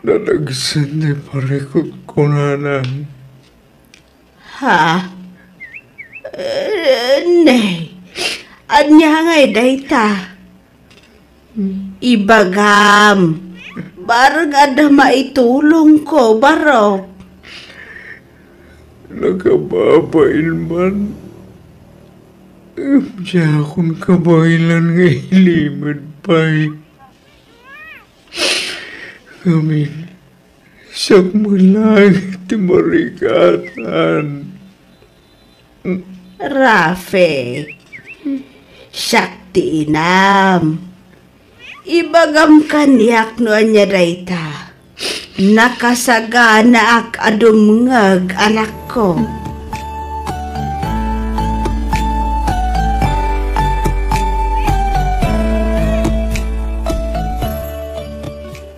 Nadagsen ti parikutko, nanang. Ha? Eh, ne. Ania ngay dayta? Ibagam. Bareng adda maitulongko, barok. Nakababain man. Diakon kabaelan nga ilimed pay. Ngamin, siak met laeng ti marikatan. Rafi, siak ti inam. Ibagam kaniak no ania dayta. Nakasaganaak a dumngeg, anakko.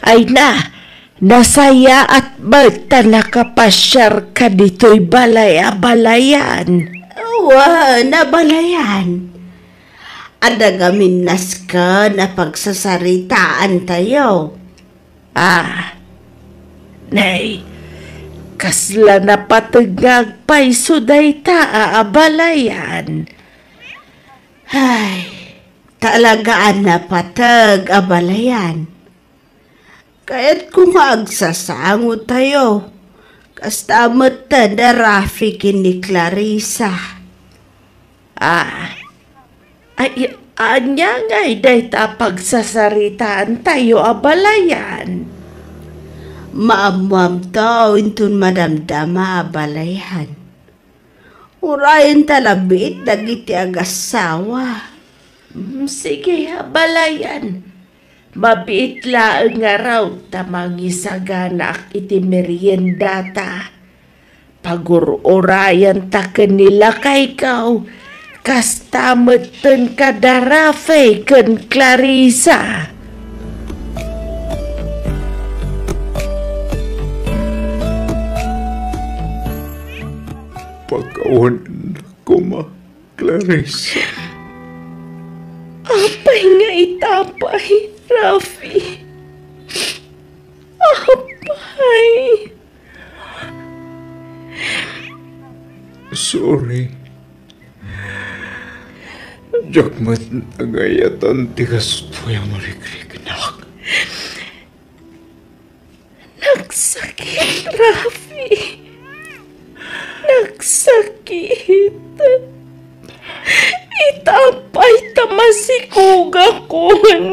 Ay na, nasayaat met ta nakapasiarka ditoy balay a balayan. Wen, a balayan. Adda ngamin nasken a pagsasaritaantayo. Ah, nay, kasla napateg nga agpayso dayta a abalayan. Ay, talaga a napateg a balayan. Kayatko nga agsasangotayo. Kasta metten da Rafi ken ni Clarissa. Ah, ay, ania ngay dayta a pagsasaritaantayo a balayan? Maammoamto inton madamdama a balayan. Urayenta la biit dagiti agassawa. Mm, sige, a balayan. Mabiit laeng ngarud ta mangisaganaak iti meriendata. Pagur-urayanta ken ni lakayko, kasta metten kada Rafi ken Clarissa. Pakawan koma. Clarissa. Apay nga ita pay, Rafi? Apay? Sorry. Diak met nagayatan ti kastoy a marikriknak. Nagsakit, Rafi. Nagsakit. Ita pay ta masikogakon.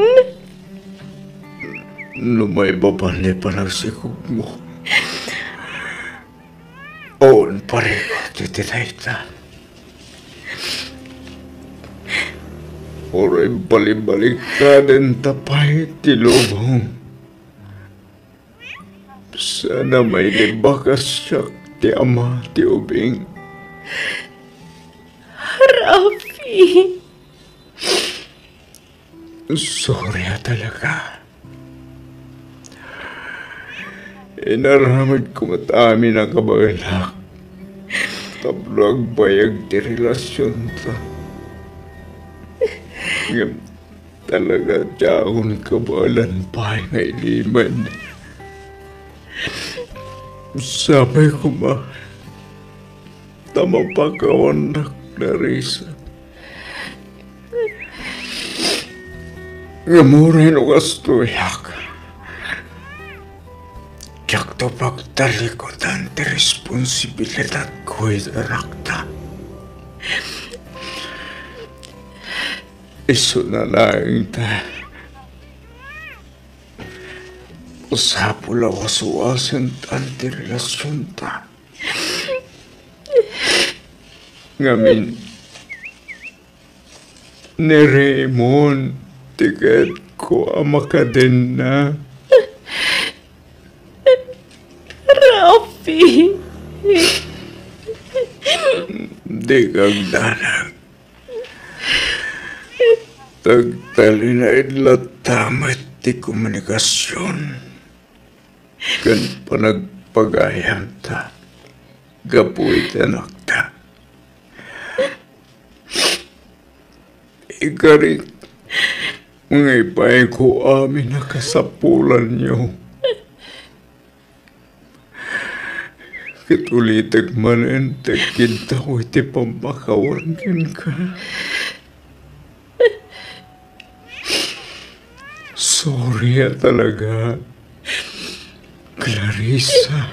No maipapan ti panagsikogmo, awan parikut iti dayta. Uray balibalikadenta pay ti lubong. Saan a mailibak a siak ti ama ti ubing. Rafi. Sorry a talaga. Inaramidko met amin a kabaelak tapno agbayag ti relasionta. Ngem talaga diakon kabaelan pay nga ilimed. Sapay koma ta mapakawannak, Clarissa. Ngem uray no kastoyak, diakto pagtalikudan ti responsibilidatko iti anakta. Isuna laeng ta Masapul a waswasentan ti relasionta. Ngamin, ni Raymond ti ketko a makadenna. Rafi! Dika agdanag. Tagtalinaed latta met ti komunikasion ken panagpagayamta gapu iti anakta. Ikarik, nga ipayko amin a kasapulanyo. Ket ulitek manen ti agkiddaw iti pammakawan kenka. Sorry a talaga, Clarissa.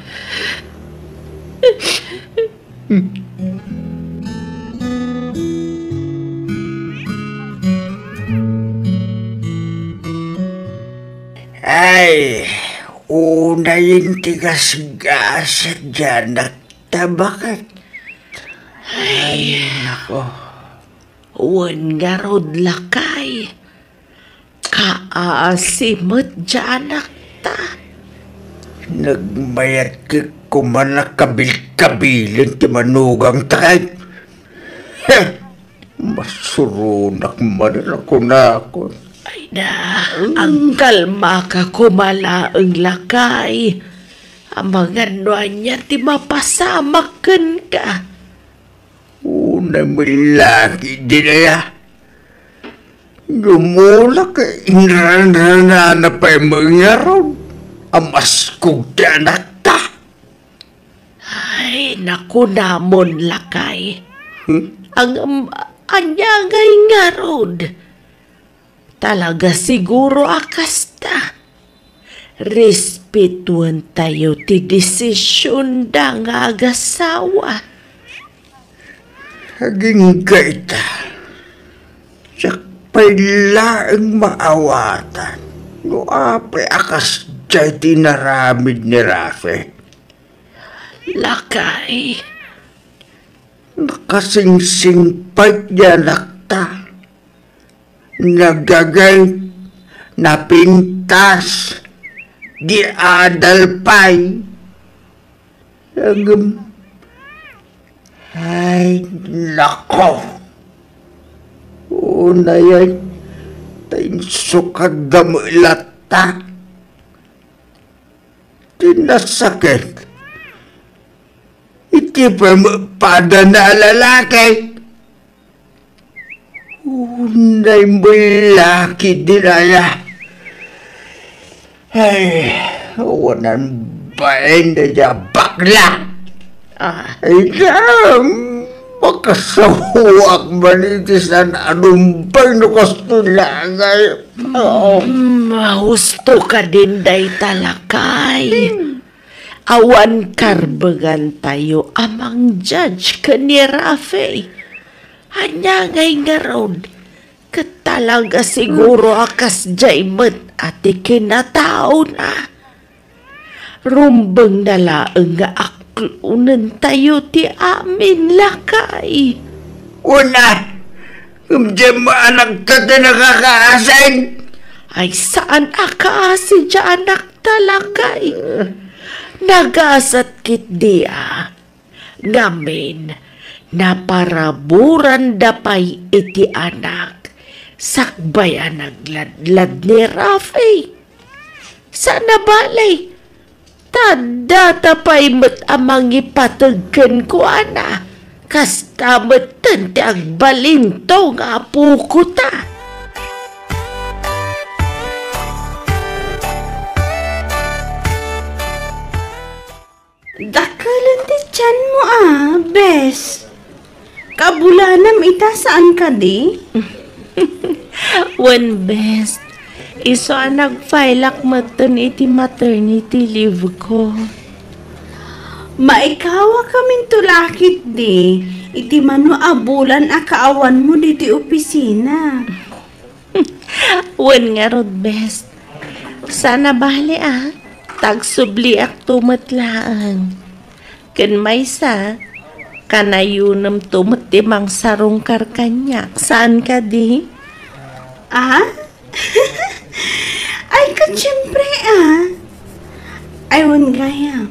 Ay, unayen ti gasgas diay anakta, baket. Ay, nako. Wen ngarud, lakay. Kaasi met diay anakta. Nagmayat koma a kabilkabilen ti manugangta kay. Heh! Masuronak manen a kunakon. Ay na, agkalmaka koma laeng, lakay. Amangan no ania ti mapasamak kenka. Unay met la ketdin aya. Ngem ulak inranranana pay met ngarud a maskog ti anakta. Ay, nakunamon, lakay. Hmm? Ang, um, ania ngay ngarud? Talaga siguro a kasta. Respetuentayo ti desisionda nga agasawa. Agingga ita, siak pay laeng maawatan no apay a kasdiay ti inaramid ni Rafe. Lakay. Nakasingsingpet ti anakta. Nagagay, napintas, di adal pay. Agem, ay, nako. Unay, ay, ta insukadda met latta. Ti nasakit, iti pampadana a lalaki. Unay met la ketdin aya. Ay, awanan bain dayta a bakla. Ah. Ay, dam, makasaoak man iti saan a rumbeng no kastoy la ngay. Oo. Mm, husto kadin dayta, lakay. Hmm. Awan karbengantayo a mang-judge ken ni Rafe. Ania ngay ngarud? Ket talaga siguro a kasdiay met a ti kinataona. Rumbengna laeng nga aklonentayo ti amin, lakay. Una, ngem diay met anakta ti nakakaasin. Ay, saan a kaasi diay anakta, lakay. Nagasat ketdi a. Ngamin, naparaburanda pay iti anak, sakbay a nagladlad ni Rafe. Saan a bale, ta data pay met a mangipateg kenkuana, kasta metten ti agbalinto nga apokota. Dakkelen ti tianmo a, bes. Kabulanam ita, saan kadi? Wen, bes. Isu a nag-file-ak metten iti maternity leave ko. Maikawakaminto la ketdi iti mano a bulan a kaawanmo ditoy opisina. Wen ngarud, bes. Saan a bale, a. Tagsubliakto met laeng. Ken maysa, kanayonemto met ti mangsarungkar kaniak. Saan kadi? Ah? Ay, ket siempre, ah. Ay, wen gayam.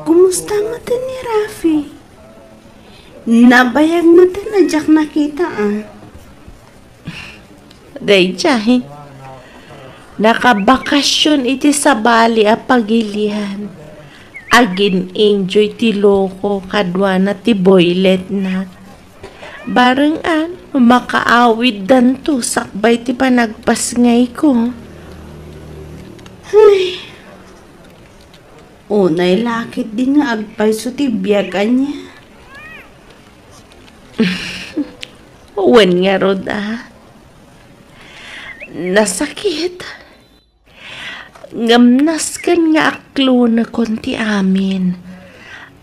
Kumusta met ni Rafi? Nabayag met a diak nakita, ah. Daydiay, nakabakasyon iti sabali a pagilian. Agin-enjoy ti loko kaduana ti boyletna. Bareng a makaawiddanto sakbay ti panagpasngayko. Ay, unay la ketdi nga agpayso ti biag ania. Wen ngarud a, nasakit. Ngem nasken nga aklonekon ti amin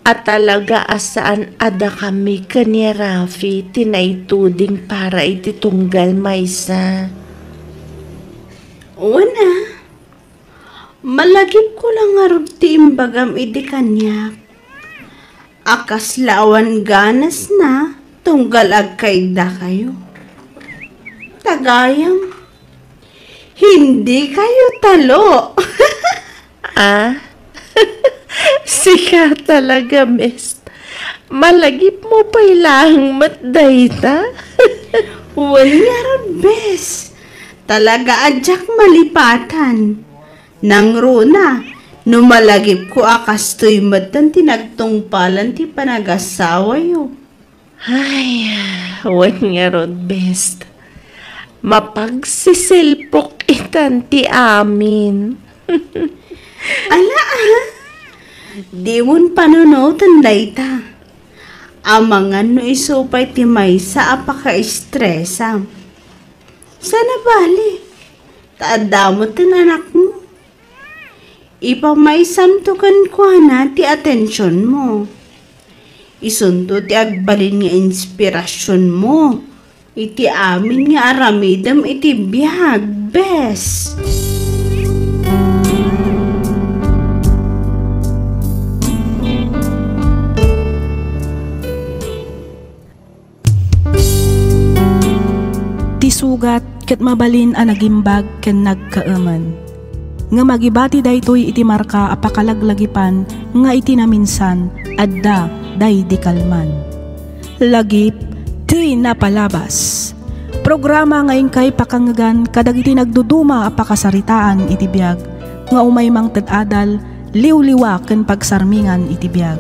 a talaga a saan a dakami ken ni Rafi ti naituding para iti tunggal maysa. Wen a, malagipko la ngarud ti imbagam idi kaniak. A kasla awan ganasna tunggal agkaiddakayo. Ta gayam, hindi kayo talo. Ah? Sika talaga, miss. Malagipmo pay laeng met dayta? Wen ngarud, bes. Talaga a diak malipatan. Nangruna, no malagipko a kastoy metten ti nagtungpalan ti panagasawayo. Ay, wen ngarud, bes. Mapagsisilpok itan ti amin. Ala, ah. Dimon panunoten dayta. Amangan no isu pay ti maysa a pakaestresam. Saan a bali, ta adda metten anakmo. Ipamaysamto kenkuana ti atensionmo. Isunto ti agbalin nga inspirasionmo iti amin nga aramidem iti biag, bes. Ti sugat ket mabalin a nagimbag ken nagkaemen. Ngem agibati daytoy iti marka a pakalaglagipan nga iti naminsan adda daydi kalman. Lagip ti napalabas. Programa nga inkay pakangngegan kadagiti nagduduma a pakasaritaan iti biag nga umay mangted adal, liwliwa ken pagsarmingan iti biag.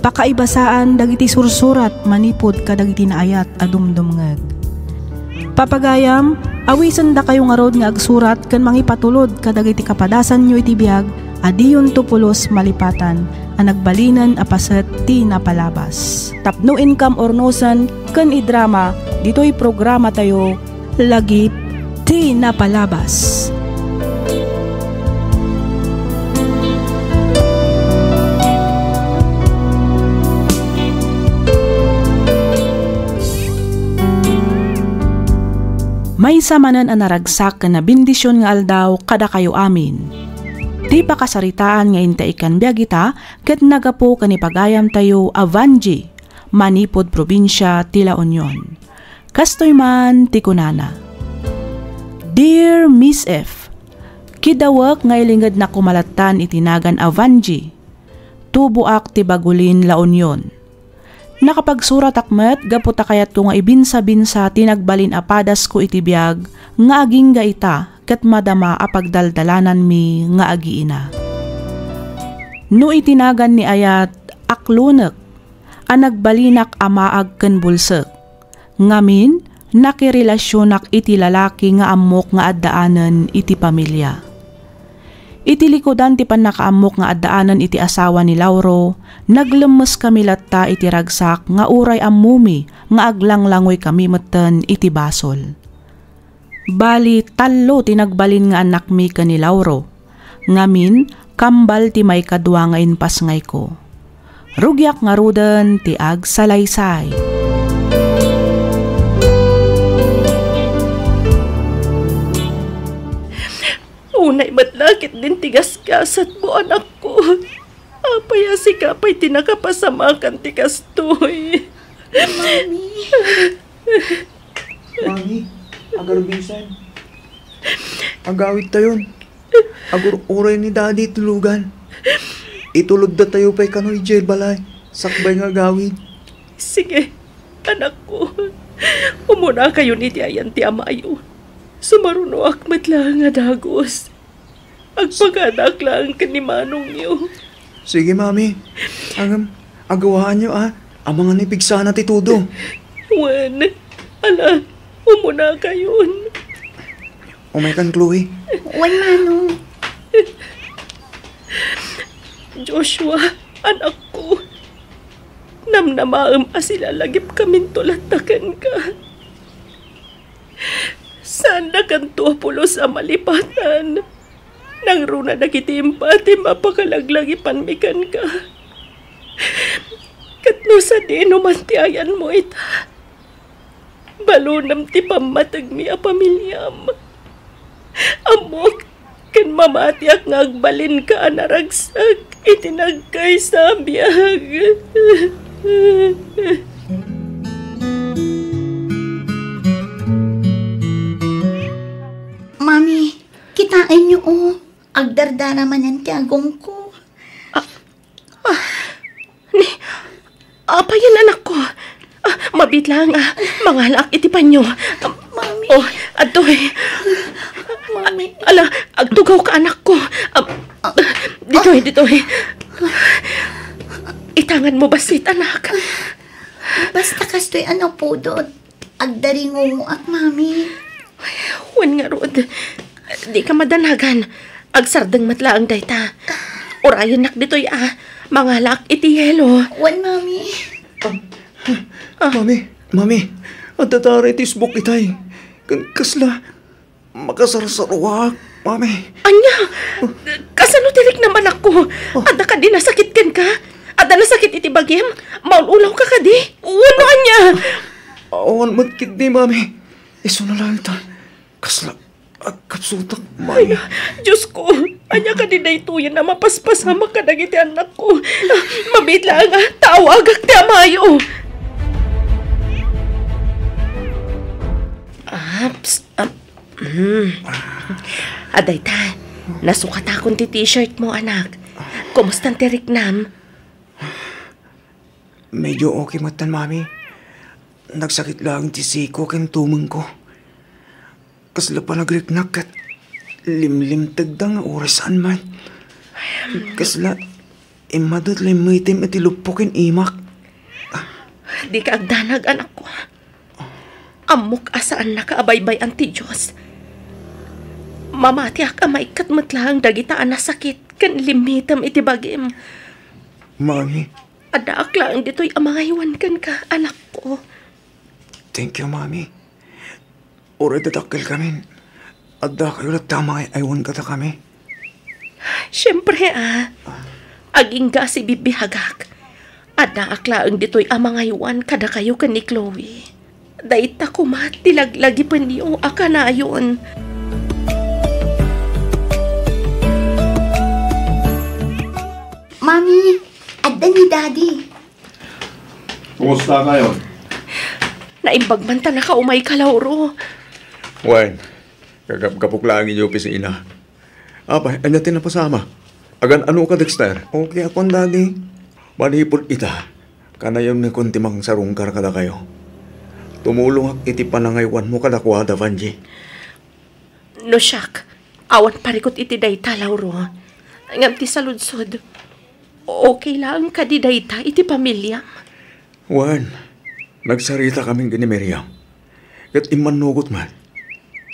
Pakaibasaan dagiti sursurat manipud kadagiti naayat a dumdumngeg. Papagayam, awisendakayo ngarud nga agsurat ken mangipatulod kadagiti kapadasanyo iti biag a diyonto pulos malipatan a nagbalinen a paset ti napalabas. Tapno inkam urnosen ken idrama ditoy programatayo, Lagip ti Napalabas. Maysa manen a naragsak ken nabendision nga aldaw kadakayo amin. Ti pakasaritaan nga inta ikkan biag ita ket naggapu ken ni pagayamtayo a Vangie, manipud probinsia ti La Union. Kastoy man ti kunana, "Dear Miss F, kidawek nga ilingednak koma lattan iti nagan a Vangie. Tuboak ti Bagulin, La Union. Nakapagsuratak met gapu ta kayatko nga ibinsa-binsa ti nagbalin a padasko iti biag nga agingga ita ket madama a pagdaldalananmi nga agiina. No iti nagan ni ayat, aklonek a nagbalinak a maag ken bulsek. Ngamin, nakirelasionak iti lalaki nga ammok nga addaanen iti pamilia. Iti likudan ti pannakaammok nga addaanen iti asawa ni Lauro, naglemmeskami latta iti ragsak nga uray ammomi nga aglanglangoykami metten iti basol. Bali, tallo ti nagbalin nga annakmi ken ni Lauro. Ngamin, kambal ti maikadua nga impasngayko. Rugiak ngaruden ti agsalaysay." Unay met la ketdin ti gasgasatmo, anakko. Apay a sika pay ti nakapasamakan ti kastoy? Mami. Mami, agarbisan. Agawidtayon. Agur-uray ni Daddy ti lugan. Ituloddatayo pay kano idiay balay, sakbay nga agawid. Sige, anakko. Umunakayon iti ayan ti amayo. Sumarunoak met laeng a dagus. Agpakadaak laeng ken ni manongyo. Sige, Mami. Ngem, agawaanyo, a. Amangan ipigsana ti tudo. Wen, ala, umunakayon. Umaykan, Chloe. Wen, Manong. Joshua, anakko. Namnamaem a silalagipkaminto latta kenka. Saandakanto a pulos a malipatan. Nangruna dagiti impatim a pakalaglagipanmi kenka. Ket no sadino man ti ayanmo ita, balonem ti pammategmi a pamiliam. Ammok ken mamatiak nga agbalinka a naragsak iti nagkaysa a biag. Mami, kitaenyo, o. Agdardara manen ti agongko. Ah, ah, ni, apay yan, anakko? Ah, mabiit laeng, a. Mangalaak iti panyo. Ah, Mami. O, adtoy. Mami. Ala, agtugawka, anakko. Ah, ditoy, ditoy. Itanganmo bassit, anak. Basta kastoy a napudot. Agdaringungoak, Mami. Wen ngarud, dika madanagan. Agsardeng met laeng dayta. Urayennak ditoy, a. Mangalaak iti yelo. Wen, Mami. Ah. Mami, Mami, adda ta iti isbuk itay. Ken kasla, makasarsaruak, Mami. Ania? Kasano ti riknam, anakko? Oh. Adda kadi nasakit kenka? Adda nasakit iti bagim? Maul-ulawka kadi? Wenno ania? Awan met ketdi, Mami. Isuna laeng ta. Kasla agkapsutak, Mami. Ay, Diosko, ania kadi daytoyen a mapaspasamak kadagiti annakko? Mabiit laeng, a, ta awagak ti amayo. Aps, ap-, Hmm. A, dayta, nasukatakon ti t-shirt mo, anak. Kumustan ti riknam? Medyo okay metten, Mami. Nagsakit laeng ti siko ken tumengko. Kasla panagriknak ket limlimtegda nga uray saan met. Kasla immadu ti limmitem iti luppo ken imak. Dika agdanag, anakko. Ammok a saannaka a baybay-an ti Dios. Mamatiak a maikkat met laeng dagita a nasakit ken limmitem iti bagim. Mami. Addaak laeng ditoy a mangaywan kenka, anakko. Thank you, Mami. Uray dadakkelkamin, addakayo latta a mangay-aywan kadakami. Siempre, a. Agingga a sibibiagak. Addaak laeng ditoy a mangaywan kadakayo ken ni Chloe. Dayta koma ti laglagipenyo a kanayon. Mami, adda ni Daddy. Kumusta ngayon? Naimbag man ta nakaumayka, Lauro. Wen, gagapgapok laeng idiay opisina. Apay, ania ti napasama? Agan-ano ka, Dexter? Okay akon, Daddy. Manipud ita, kanayon nga kon ti mangsarungkar kadakayo. Tumulongak iti panangaywanmo kadakuada, Vangie. No siak, awan parikut iti dayta, Lauro. Ngem ti saludsod, okay laeng kadi dayta iti pamiliam? Wen, nagsaritakamin ken ni Miriam. Ket immannugot met.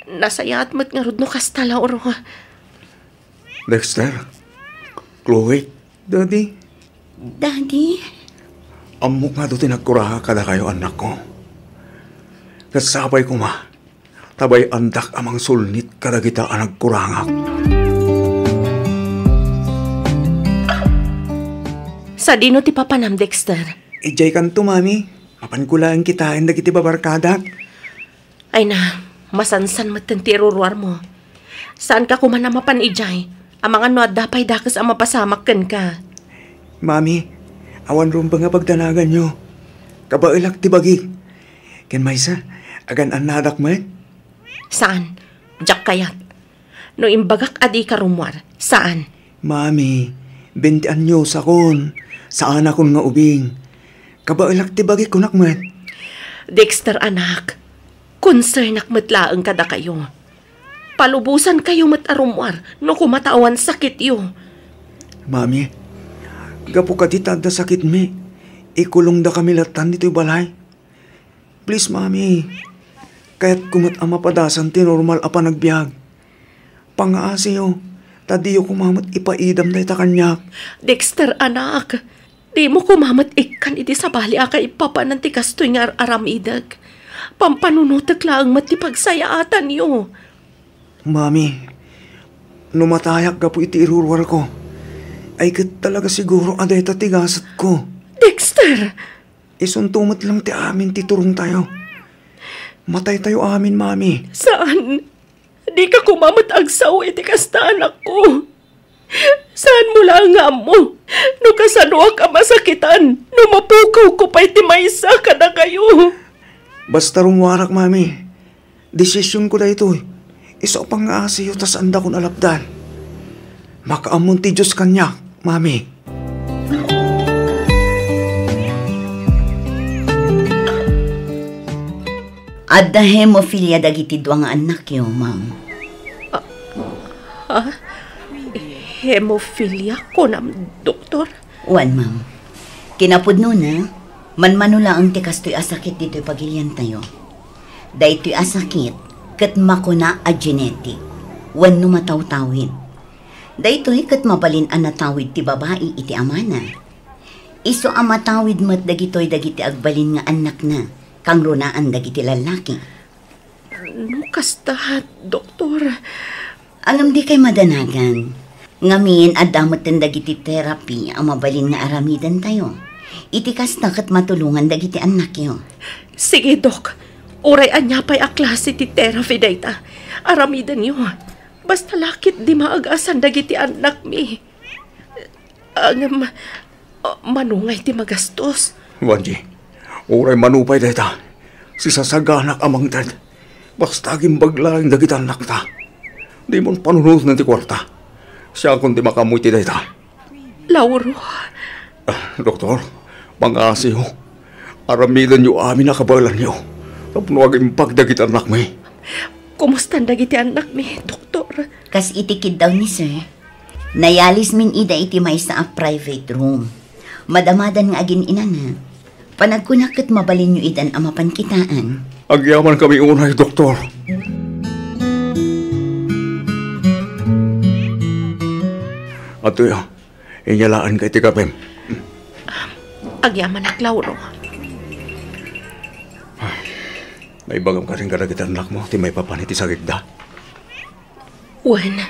Nasayaat met ngarud no kasta, Lauro. Dexter, Chloe, Daddy. Daddy? Ammok nga adu ti nagkurangak kadakayo, annakko. Ket sapay koma, ta bay-andak a mangsulnit kadagita a nagkurangak. Sadino ti papanam, Dexter? Idiay kanto, Mami. Mapanko laeng kitaen dagiti babarkadak. Ay na, masansan metten ti iruruarmo. Saanka koma a mapan idiay, amangan no adda pay dakes a mapasamak kenka. Mami, awan rumbeng a pagdanaganyo. Kabaelak ti bagik. Ken maysa, agan-annadak met. Saan, diak kayat. No imbagak a dika rummuar, saan. Mami, bente anyosakon. Saanakon nga ubing. Kabaelak ti bagik, kunak met. Dexter, anak, concernak met laeng kadakayo. Palubosankayo met a rummuar no koma ta awan sakityo. Mami, gapu kadi ta adda sakitmi, ikulongdakami lattan ditoy balay. Please, Mami. Kayatko met a mapadasan ti normal a panagbiag. Pangaasiyo, ta diyo koma met ipaidam dayta kaniak. Dexter, anak, dimo koma met ikkan iti sabali a kaipapanan ti kastoy nga ar-aramidek. Pampanunotek laeng met ti pagsayaatanyo. Mami, no matayak gapu iti iruruarko, ay ket talaga siguro a dayta ti gasatko. Dexter! Isunto met lang ti amin ti turongtayo. Mataytayo amin, Mami. Saan? Dika koma met agsao iti kasta, anakko. Saanmo laeng nga ammo no kasanoak a masakitan no mapukawko pay ti maysa kadakayo. Basta rummuarak, Mami. Desisionko daytoy. Isu a pangaasiyo ta saandakon a lapdan. Makaammon ti Dios kaniak, Mami. Adda hemophilia dagiti dua nga annakyo, ma'am. Ah, ha? Hemophilia, kunam, doktor? Wen, ma'am. Kinapudnona, manmano laeng ti kastoy a sakit ditoy pagiliantayo. Daytoy a sakit ket makuna a genetic wenno matawtawid. Daytoy ket mabalin a natawid ti babai iti amana. Isu a matawid met dagitoy dagiti agbalin nga annakna, kangrunaan dagiti lallaki. No kasta, doktor. Ngem dikay madanagan. Ngamin, adda metten dagiti therapy a mabalin nga aramidentayo. Iti kasta ket matulongan dagiti annakyo. Sige, Dok. Uray ania pay a klase ti therapy dayta, aramidenyo. Basta la ketdi maag-asan dagiti annakmi. Ngem, ah, mano ngay ti magastos? Wanji, uray mano pay dayta, sisasaganak a mangted. Basta agimbag laeng dagiti annakta. Dimon panunoten ti kuarta. Siakon ti makaammo iti dayta. Lauro. Ah, doktor, pangaasiyo. Aramidenyo amin a kabaelanyo tapno agimbag dagiti annakmi. Kumustan dagiti annakmi, doktor? Kas iti kiddaw ni Sir, nayalismin ida iti maysa a private room. Madamadan nga agin-inana. Panagkunak ket mabalinyo idan a mapan kitaan. Agyamankami unay, doktor. Adtoya, inyalaanka iti kapem. Agyamanak, Lauro. Naibagam kadi kadagiti annakmo ti maipapan iti sakitda? Wen,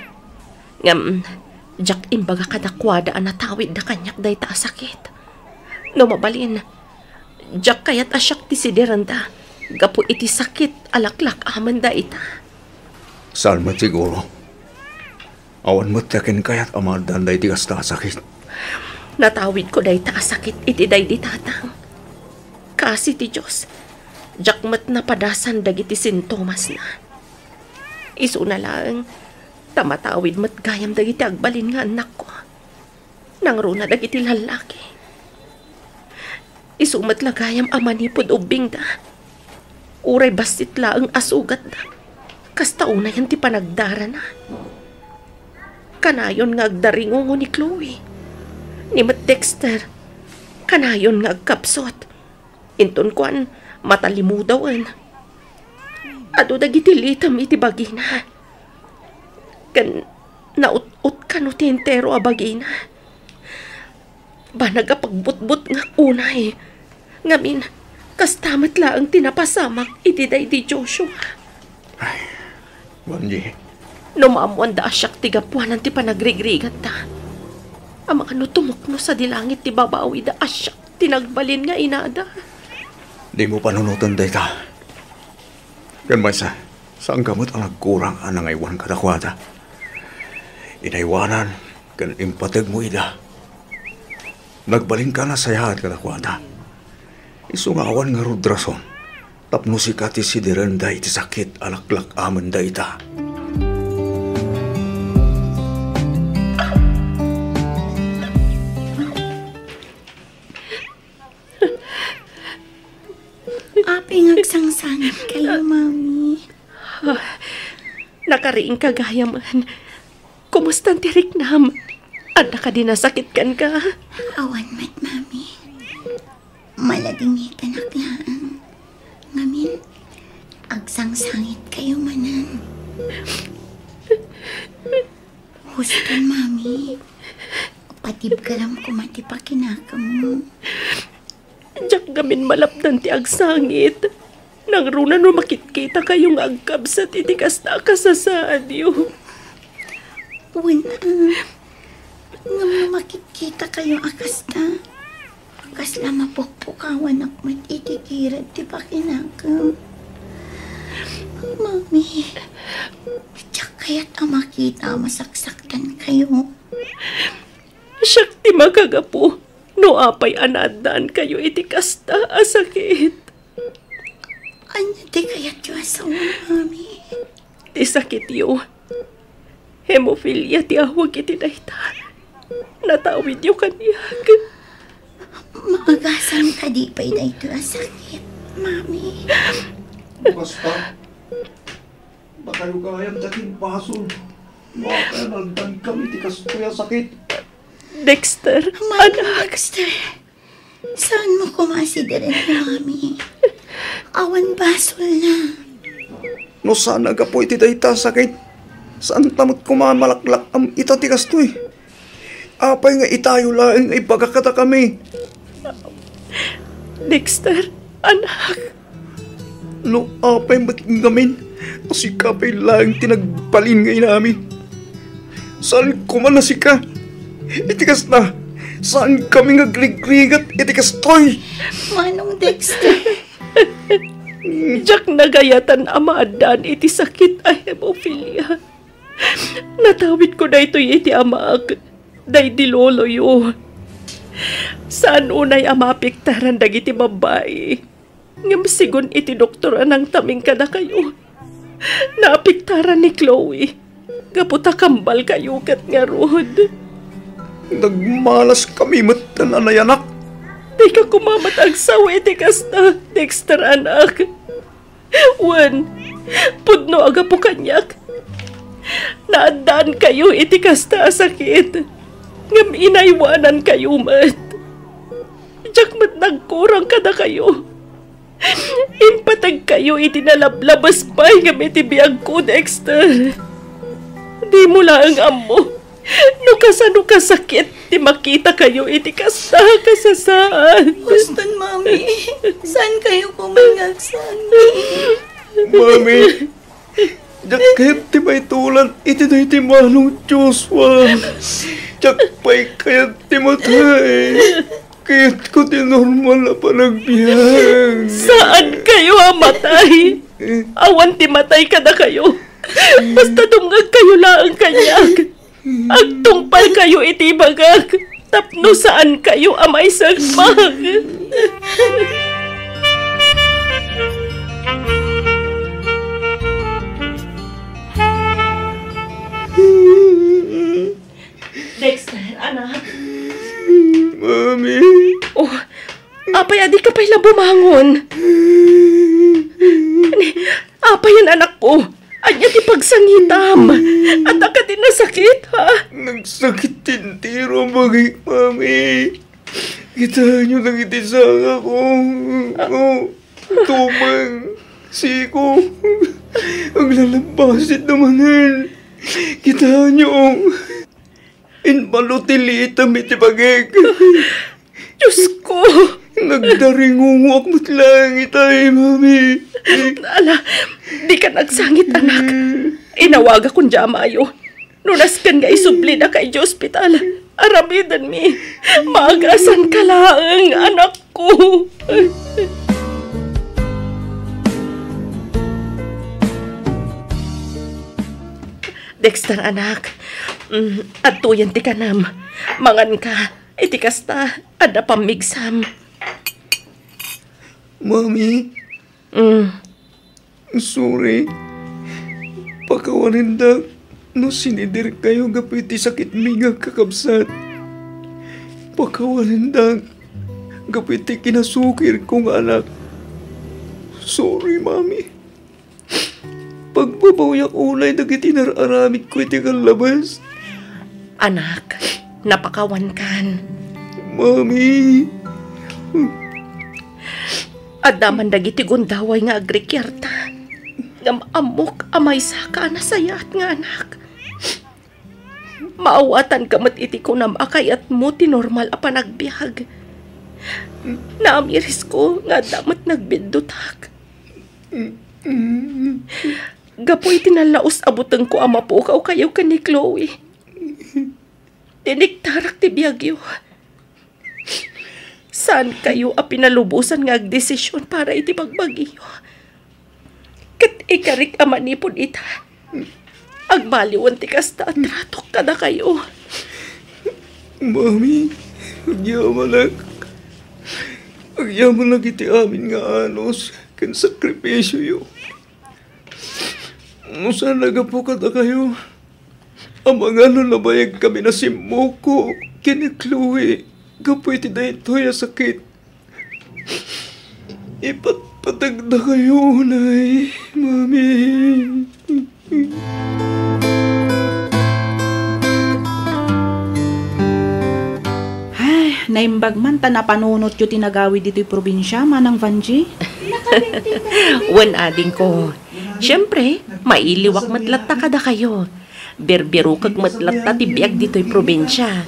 ngem, diak imbaga kadakuada a natawidda kaniak dayta a sakit. No mabalin, diak kayat a siak ti sidirenda gapu iti sakit a laklak-amenda ita. Saan met siguro. Awan met ti akin kayat a maaddaan daydi kasta a sakit. Natawidko dayta a sakit iti daydi tatang. Kaasi ti Dios, diak met napadasan dagiti sintomasna. Isuna laeng, ta matawid met gayam dagiti agbalin nga annakko. Nangruna dagiti lallaki. Isu met la gayam a manipud ubbingda. Uray bassit laeng a sugatda, kasta unayen ti panagdarana. Kanayon nga agdaringungo ni Chloe. Ni met Dexter, kanayon nga agkapsut. Inton kuan, matalimudawen. Adu dagiti litem iti bagina. Ken naut-ot kano ti entero a bagina. Banag a pagbutbutngak unay. Ngamin, kasta met laeng ti napasamak iti daydi Joshua. Ay, Wanji. No maammoanda a siak ti gapuanan ti panagrigrigatta. Amangan no tumukno sadi langit ti babawida a siak ti nagbalin nga inada. Dimo panunoten dayta. Ken maysa, saanka met a nagkurang a nangaywan kadakuada. Inaywanan ken impategmo ida. Nagbalinka a nasayaat kadakuada. Isu nga awan ngarud rason tapno sika ti sidirenda iti sakit a laklak-amenda ita. Apay nga agsangsangit kayo, Mami? Ah, nakariingka gayamen. Kumusta ti riknam? Adda kadi nasakit kenka? Awan met, Mami. Maladingitanak laeng. Ngamin, agsangsangit kayo manen. Huston, Mami. Patibkaram koma ti pakinakemmo. Diak ngamin malapdan ti agsangit. Nangruna no makitkita kayo nga agkabsat iti kasta a kasasaadyo. Wen, ah, ngem no makitkita kayo a kasta, kasla mapukpukawanak met iti kirad ti pakinakem. Mami, diak kayat a makita a masaksaktan kayo. Siak ti makagapu no apay a naaddaan kayo iti kasta a sakit. Ania ti kayatyo a sao, Mami? Ti sakityo. Hemophilia ti awag iti dayta. Natawidyo kaniak. Maagasan kadi pay daytoy a sakit, Mami? Basta, dakayo gayam ti agimbasol. No apay a naaddaankami iti kastoy a sakit. Dexter, Mami, anak. Dexter. Saanmo koma a sidiren ni Mami? Awan basolna. No saan a gapu iti dayta a sakit, saanta met koma a malaklak-am ita ti kastoy. Apay nga itayo laeng nga ibaga kadakami? Dexter, anak. No apay met ngamin a sika pay laeng ti nagbalin nga inami. Saan koma a sika. Iti kasta, saankami nga agrigrigat iti kastoy. Manong Dexter. Diak nagayatan a maaddaan iti sakit a hemophilia. Natawidko daytoy iti amaak, daydi loloyo. Saan unay a maapektaran dagiti babbai. Ngem sigun iti doktor a nangtaming kadakayo, naapektaran ni Chloe gapu ta kambalkayo ket ngarud. Nagmalaskami metten a nayanak. Dika koma met agsao iti kasta, Dexter, anak. Wen, pudno a gapu kaniak, naaddaankayo iti kasta a sakit, ngem inaywanankayo met. Diak met nagkurang kadakayo. Impategkayo iti nalablabes pay ngem iti biagko, Dexter. Dimo laeng ammo no kasano kasakit ti makitakayo iti kasta a kasasaad. Huston, Mami. Saankayo koma nga agsangit? Mami, diak kayat ti maitulan iti daytoy Manong Joshua. Diak pay kayat ti matay. Kayatko ti normal a panagbiag. Saankayo a matay. Awan ti matay kadakayo. Basta dumngegkayo laeng kaniak. Agtungpalkayo iti ibagak tapno saankayo a maisagmak. Dexter, anak. Mami. Oh, apay a dika pay la bumangon? Ni, apayen, anakko? Ania ti pagsangitam? Adda kadi nasakit, ha? Nagsakit ti entero a bagik, Mami. Kitaenyo dagiti sangako. Oh, tumeng, siko. Aglalabbasit da manen. Kitaenyo. Imbalo ti liitem iti bagik. Diosko! Nagdaringungoak met laeng itay, Mami. Ala, dika agsangit, anak. Inawagakon diay amayo. No nasken nga isublidaka idiay ospital, aramidenmi. Maagasanka laeng, anakko. Dexter, anak, Mm, adtoyen ti kanem. Manganka. Iti kasta, adda pammigsam. Mami, Mm. Sorry. Pakawanendak no siniderkayo gapu iti sakitmi nga agkakabsat. Pakawanendak gapu iti kinasukirko nga anak. Sorry, Mami. Pagbabawiak unay dagiti nar-aramidko iti kallabas. Anak, napakawankan. Mami. Adda man dagiti gundaway nga agrikiarta. Ngem ammok a maysaka a nasayaat nga anak. Maawatanka met iti kunam a kayatmo ti normal a panagbiag. Naamirisko nga adda met nagbiddutak. Gapu iti nallaus a butengko a mapukawkayo ken ni Chloe. Tiniktarak ti biagyo. Saankayo a pinalubosan nga agdesisyon para iti bagbagiyo. Ket ikarik a manipud ita, agbaliwen ti kasta a tratok kadakayo. Mami, agyamanak. Agyamanak iti amin nga anus ken sakripisioyo. No saan a gapu kadakayo, amangan no nabayagkami a simmoko ken ni Chloe gapu iti daytoy a sakit. Ipatpategdakayo unay, Mami. Ay, naimbag man ta napanunotyo ti nagawid ditoy probinsia, Manang Vangie. Wen, adingko. Siempre, mailiwak met latta kadakayo. Birbirukek met latta ti biag ditoy probinsia.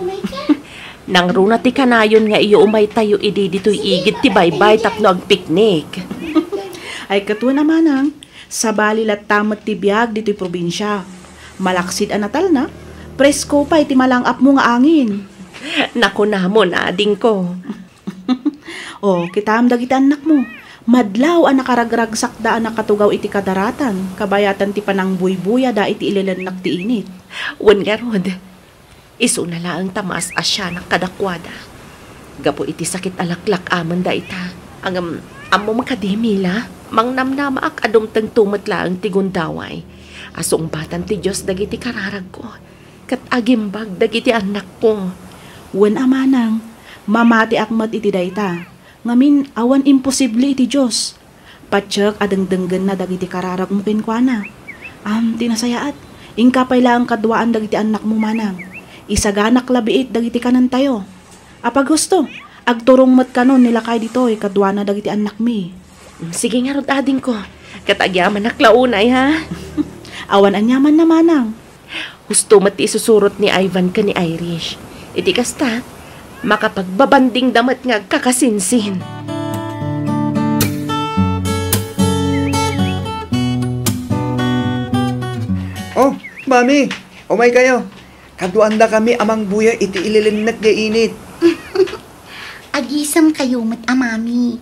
Nangruna ti kanayon nga iyo umaytayo idi ditoy igid ti baybay tapno agpiknik. Ay, ket wen a, Manang, sabali latta met ti biag ditoy probinsia. Malaksid a natalna, presko pay ti malang-apmo nga angin. Nakunamon, adingko. O, kitam dagiti annakmo. Madlaw a nakaragragsakda a nakatugaw iti kadaratan, kabayatan ti panangbuybuyada iti ilelennak ti init. Wen ngarud, isuna laeng ta maas-asianak kadakuada. Gapu iti sakit a laklak-amenda ita. Ngem, ammom kadi, Mila, mangnamnamaak a dumtengto met laeng ti gundaway a sungbatan ti Dios dagiti kararagko. Ket agimbag dagiti annakko. Wen a, Manang, mamatiak met iti dayta. Ngamin, awan imposible iti Dios. Patiek a dengdenggenna dagiti kararagmo kenkuana. Am, ti nasayaat, inka pay laeng kaduaan dagiti annakmo, Manang. Isaganak labiit dagiti kanentayo. Apaghusto, agturong met kanon ni lakay ditoy kaduana dagiti annakmi. Sige ngarud, adingko. Ket agyamanak la unay, ha? Awan aniamanna, Manang. Husto met ti isusurot ni Ivan ken ni Irish. Iti kasta, makapagbabandingda met nga agkakasinsin. Oh, Mami, umaykayo. Kaduandakami a mangbuya iti ililinnek nga init. Agisemkayo met a Mami.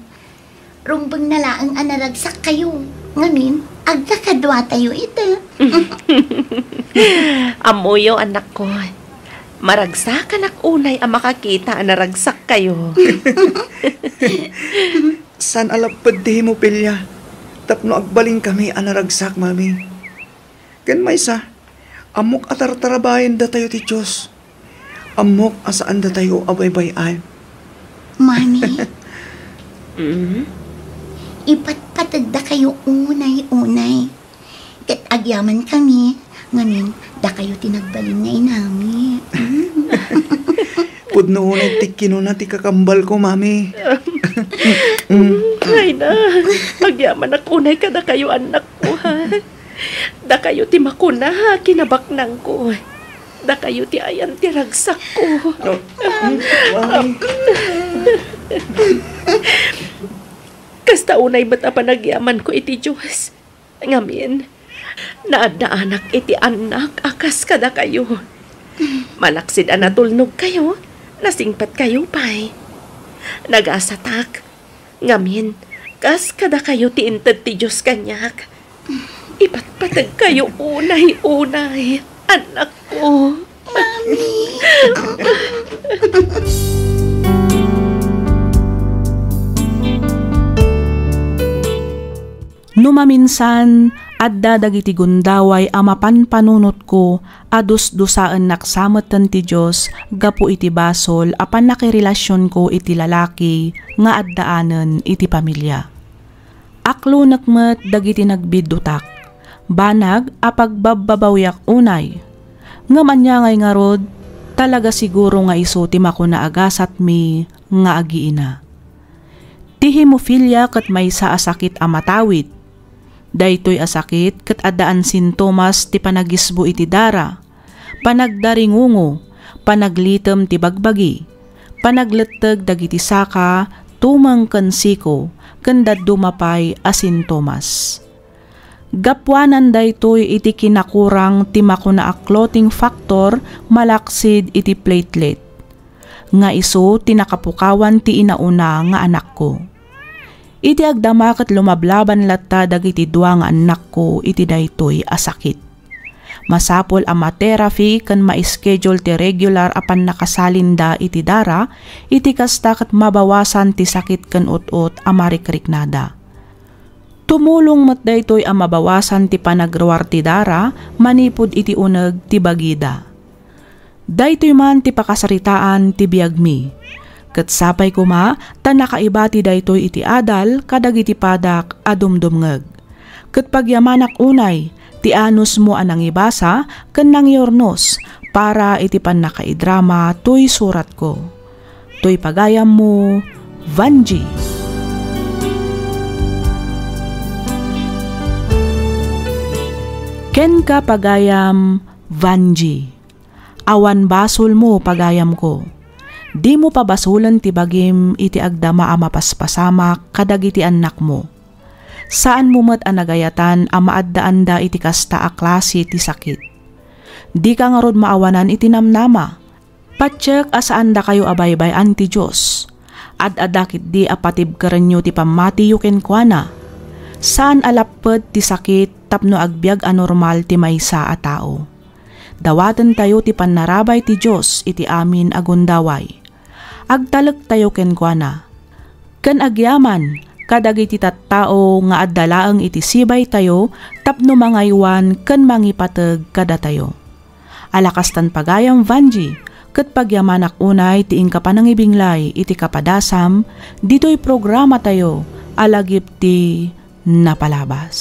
Rumbeng na laeng a naragsakkayo. Ngamin, agkakaduatayo ita. Ammoyo, annakko. Maragsakanak unay a makakita a naragsakkayo. Saan a lapped ti hemophilia tapno agbalinkami a naragsak, Mami. Ken maysa, ammok a tartarabaen datayo ti Dios. Ammok a saan datayo a baybay-an. Mami, Mm? Ipatpategdakayo unay-unay. Ket agyamankami, ngamin, dakayo ti nagbalin nga inami. Mm. Pudno unay ti kinuna ti kakambalko, Mami. Mm. Ay na, agyamanak unay kadakayo, annakko, ha? Dakayo ti makuna, ha, kinabaknangko. Dakayo ti ayan ti ragsakko. Oh, mm, Mami. Kasta unay met a panagyamanko iti Dios. Ngamin, naaddaanak iti annak a kas kadakayo. Malaksid a natulnogkayo, nasingpetkayo pay. Nagasatak. Ngamin, kas kadakayo ti inted ti Dios kaniak. Ipatpategkayo unay-unay. Annakko. Mami. No maminsan, adda dagiti gundaway a mapanpanunotko a dusdusaennak sa metten ti Dios gapu iti basol a pannakirelasionko iti lalaki nga addaanen iti pamilia. Aklonek met dagiti nagbiddutak, banag a pagbabbabawiak unay. Ngem ania ngay ngarud, talaga siguro nga isu ti makuna a gasatmi nga agiina. Ti hemophilia ket maysa a sakit a matawid. Daytoy a sakit ket addaan sintomas ti panagisbo iti dara, panagdaringungo, panaglitem ti bagbagi, panagletteg dagiti saka, tumeng ken siko, ken dadduma pay a sintomas. Gapuanan daytoy iti kinakurang ti makuna a clotting factor malaksid iti platelet, nga isu ti nakapukawan ti inauna nga anakko. Iti agdama ket lumablaban latta dagiti dua nga annakko iti daytoy a sakit. Masapul a ma-therapy ken ma-schedule ti regular a pannakasalinda iti dara iti kasta ket mabawasan ti sakit ken ut-ot a marikriknada. Tumulong met daytoy a mabawasan ti panagruar ti dara manipud iti uneg ti bagida. Daytoy man ti pakasaritaan ti biagmi. Ket sapay koma ta nakaibati daytoy iti adal kadagiti padak a dumdumngeg. Ket pagyamanak unay ti anusmo a nangibasa ken nangiurnos para iti pannakaidrama toy suratko. Toy pagayammo, Vanji. Kenka pagayam, Vanji. Awan basolmo, pagayamko. Dimo pabasolen ti bagim iti agdama a mapaspasamak kadagiti annakmo. Saanmo met a nagayatan a maaddaanda iti kasta a klase ti sakit. Dika ngarud maawanan iti namnama. Patiek a saandakayo a baybay-an ti Dios. Ad-adda ketdi a patibkerenyo ti pammatiyo kenkuana. Saan a lapped ti sakit tapno agbiag a normal ti maysa a tao. Dawatentayo ti pannarabay ti Dios iti amin a gundaway. Agtalektayo kenkuana. Ken agyaman kadagiti tattao nga adda laeng iti sibaytayo tapno mangaywan ken mangipateg kadatayo. Ala kastan pagayam, Vanji, ket pagyamanak unay ti inka panangibinglay iti kapadasam ditoy programatayo a Lagip ti Napalabas.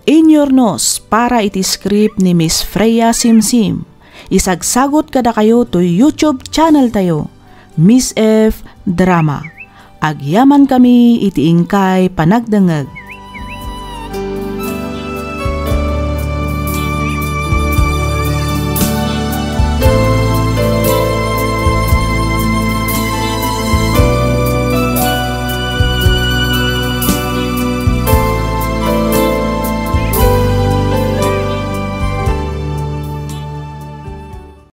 Inyurnos para iti script ni Miss Freya Simsim. Isagsagot kadakayo toy YouTube channel tayo, Miss F Drama. Agyamankami iti inkay panagdengngeg.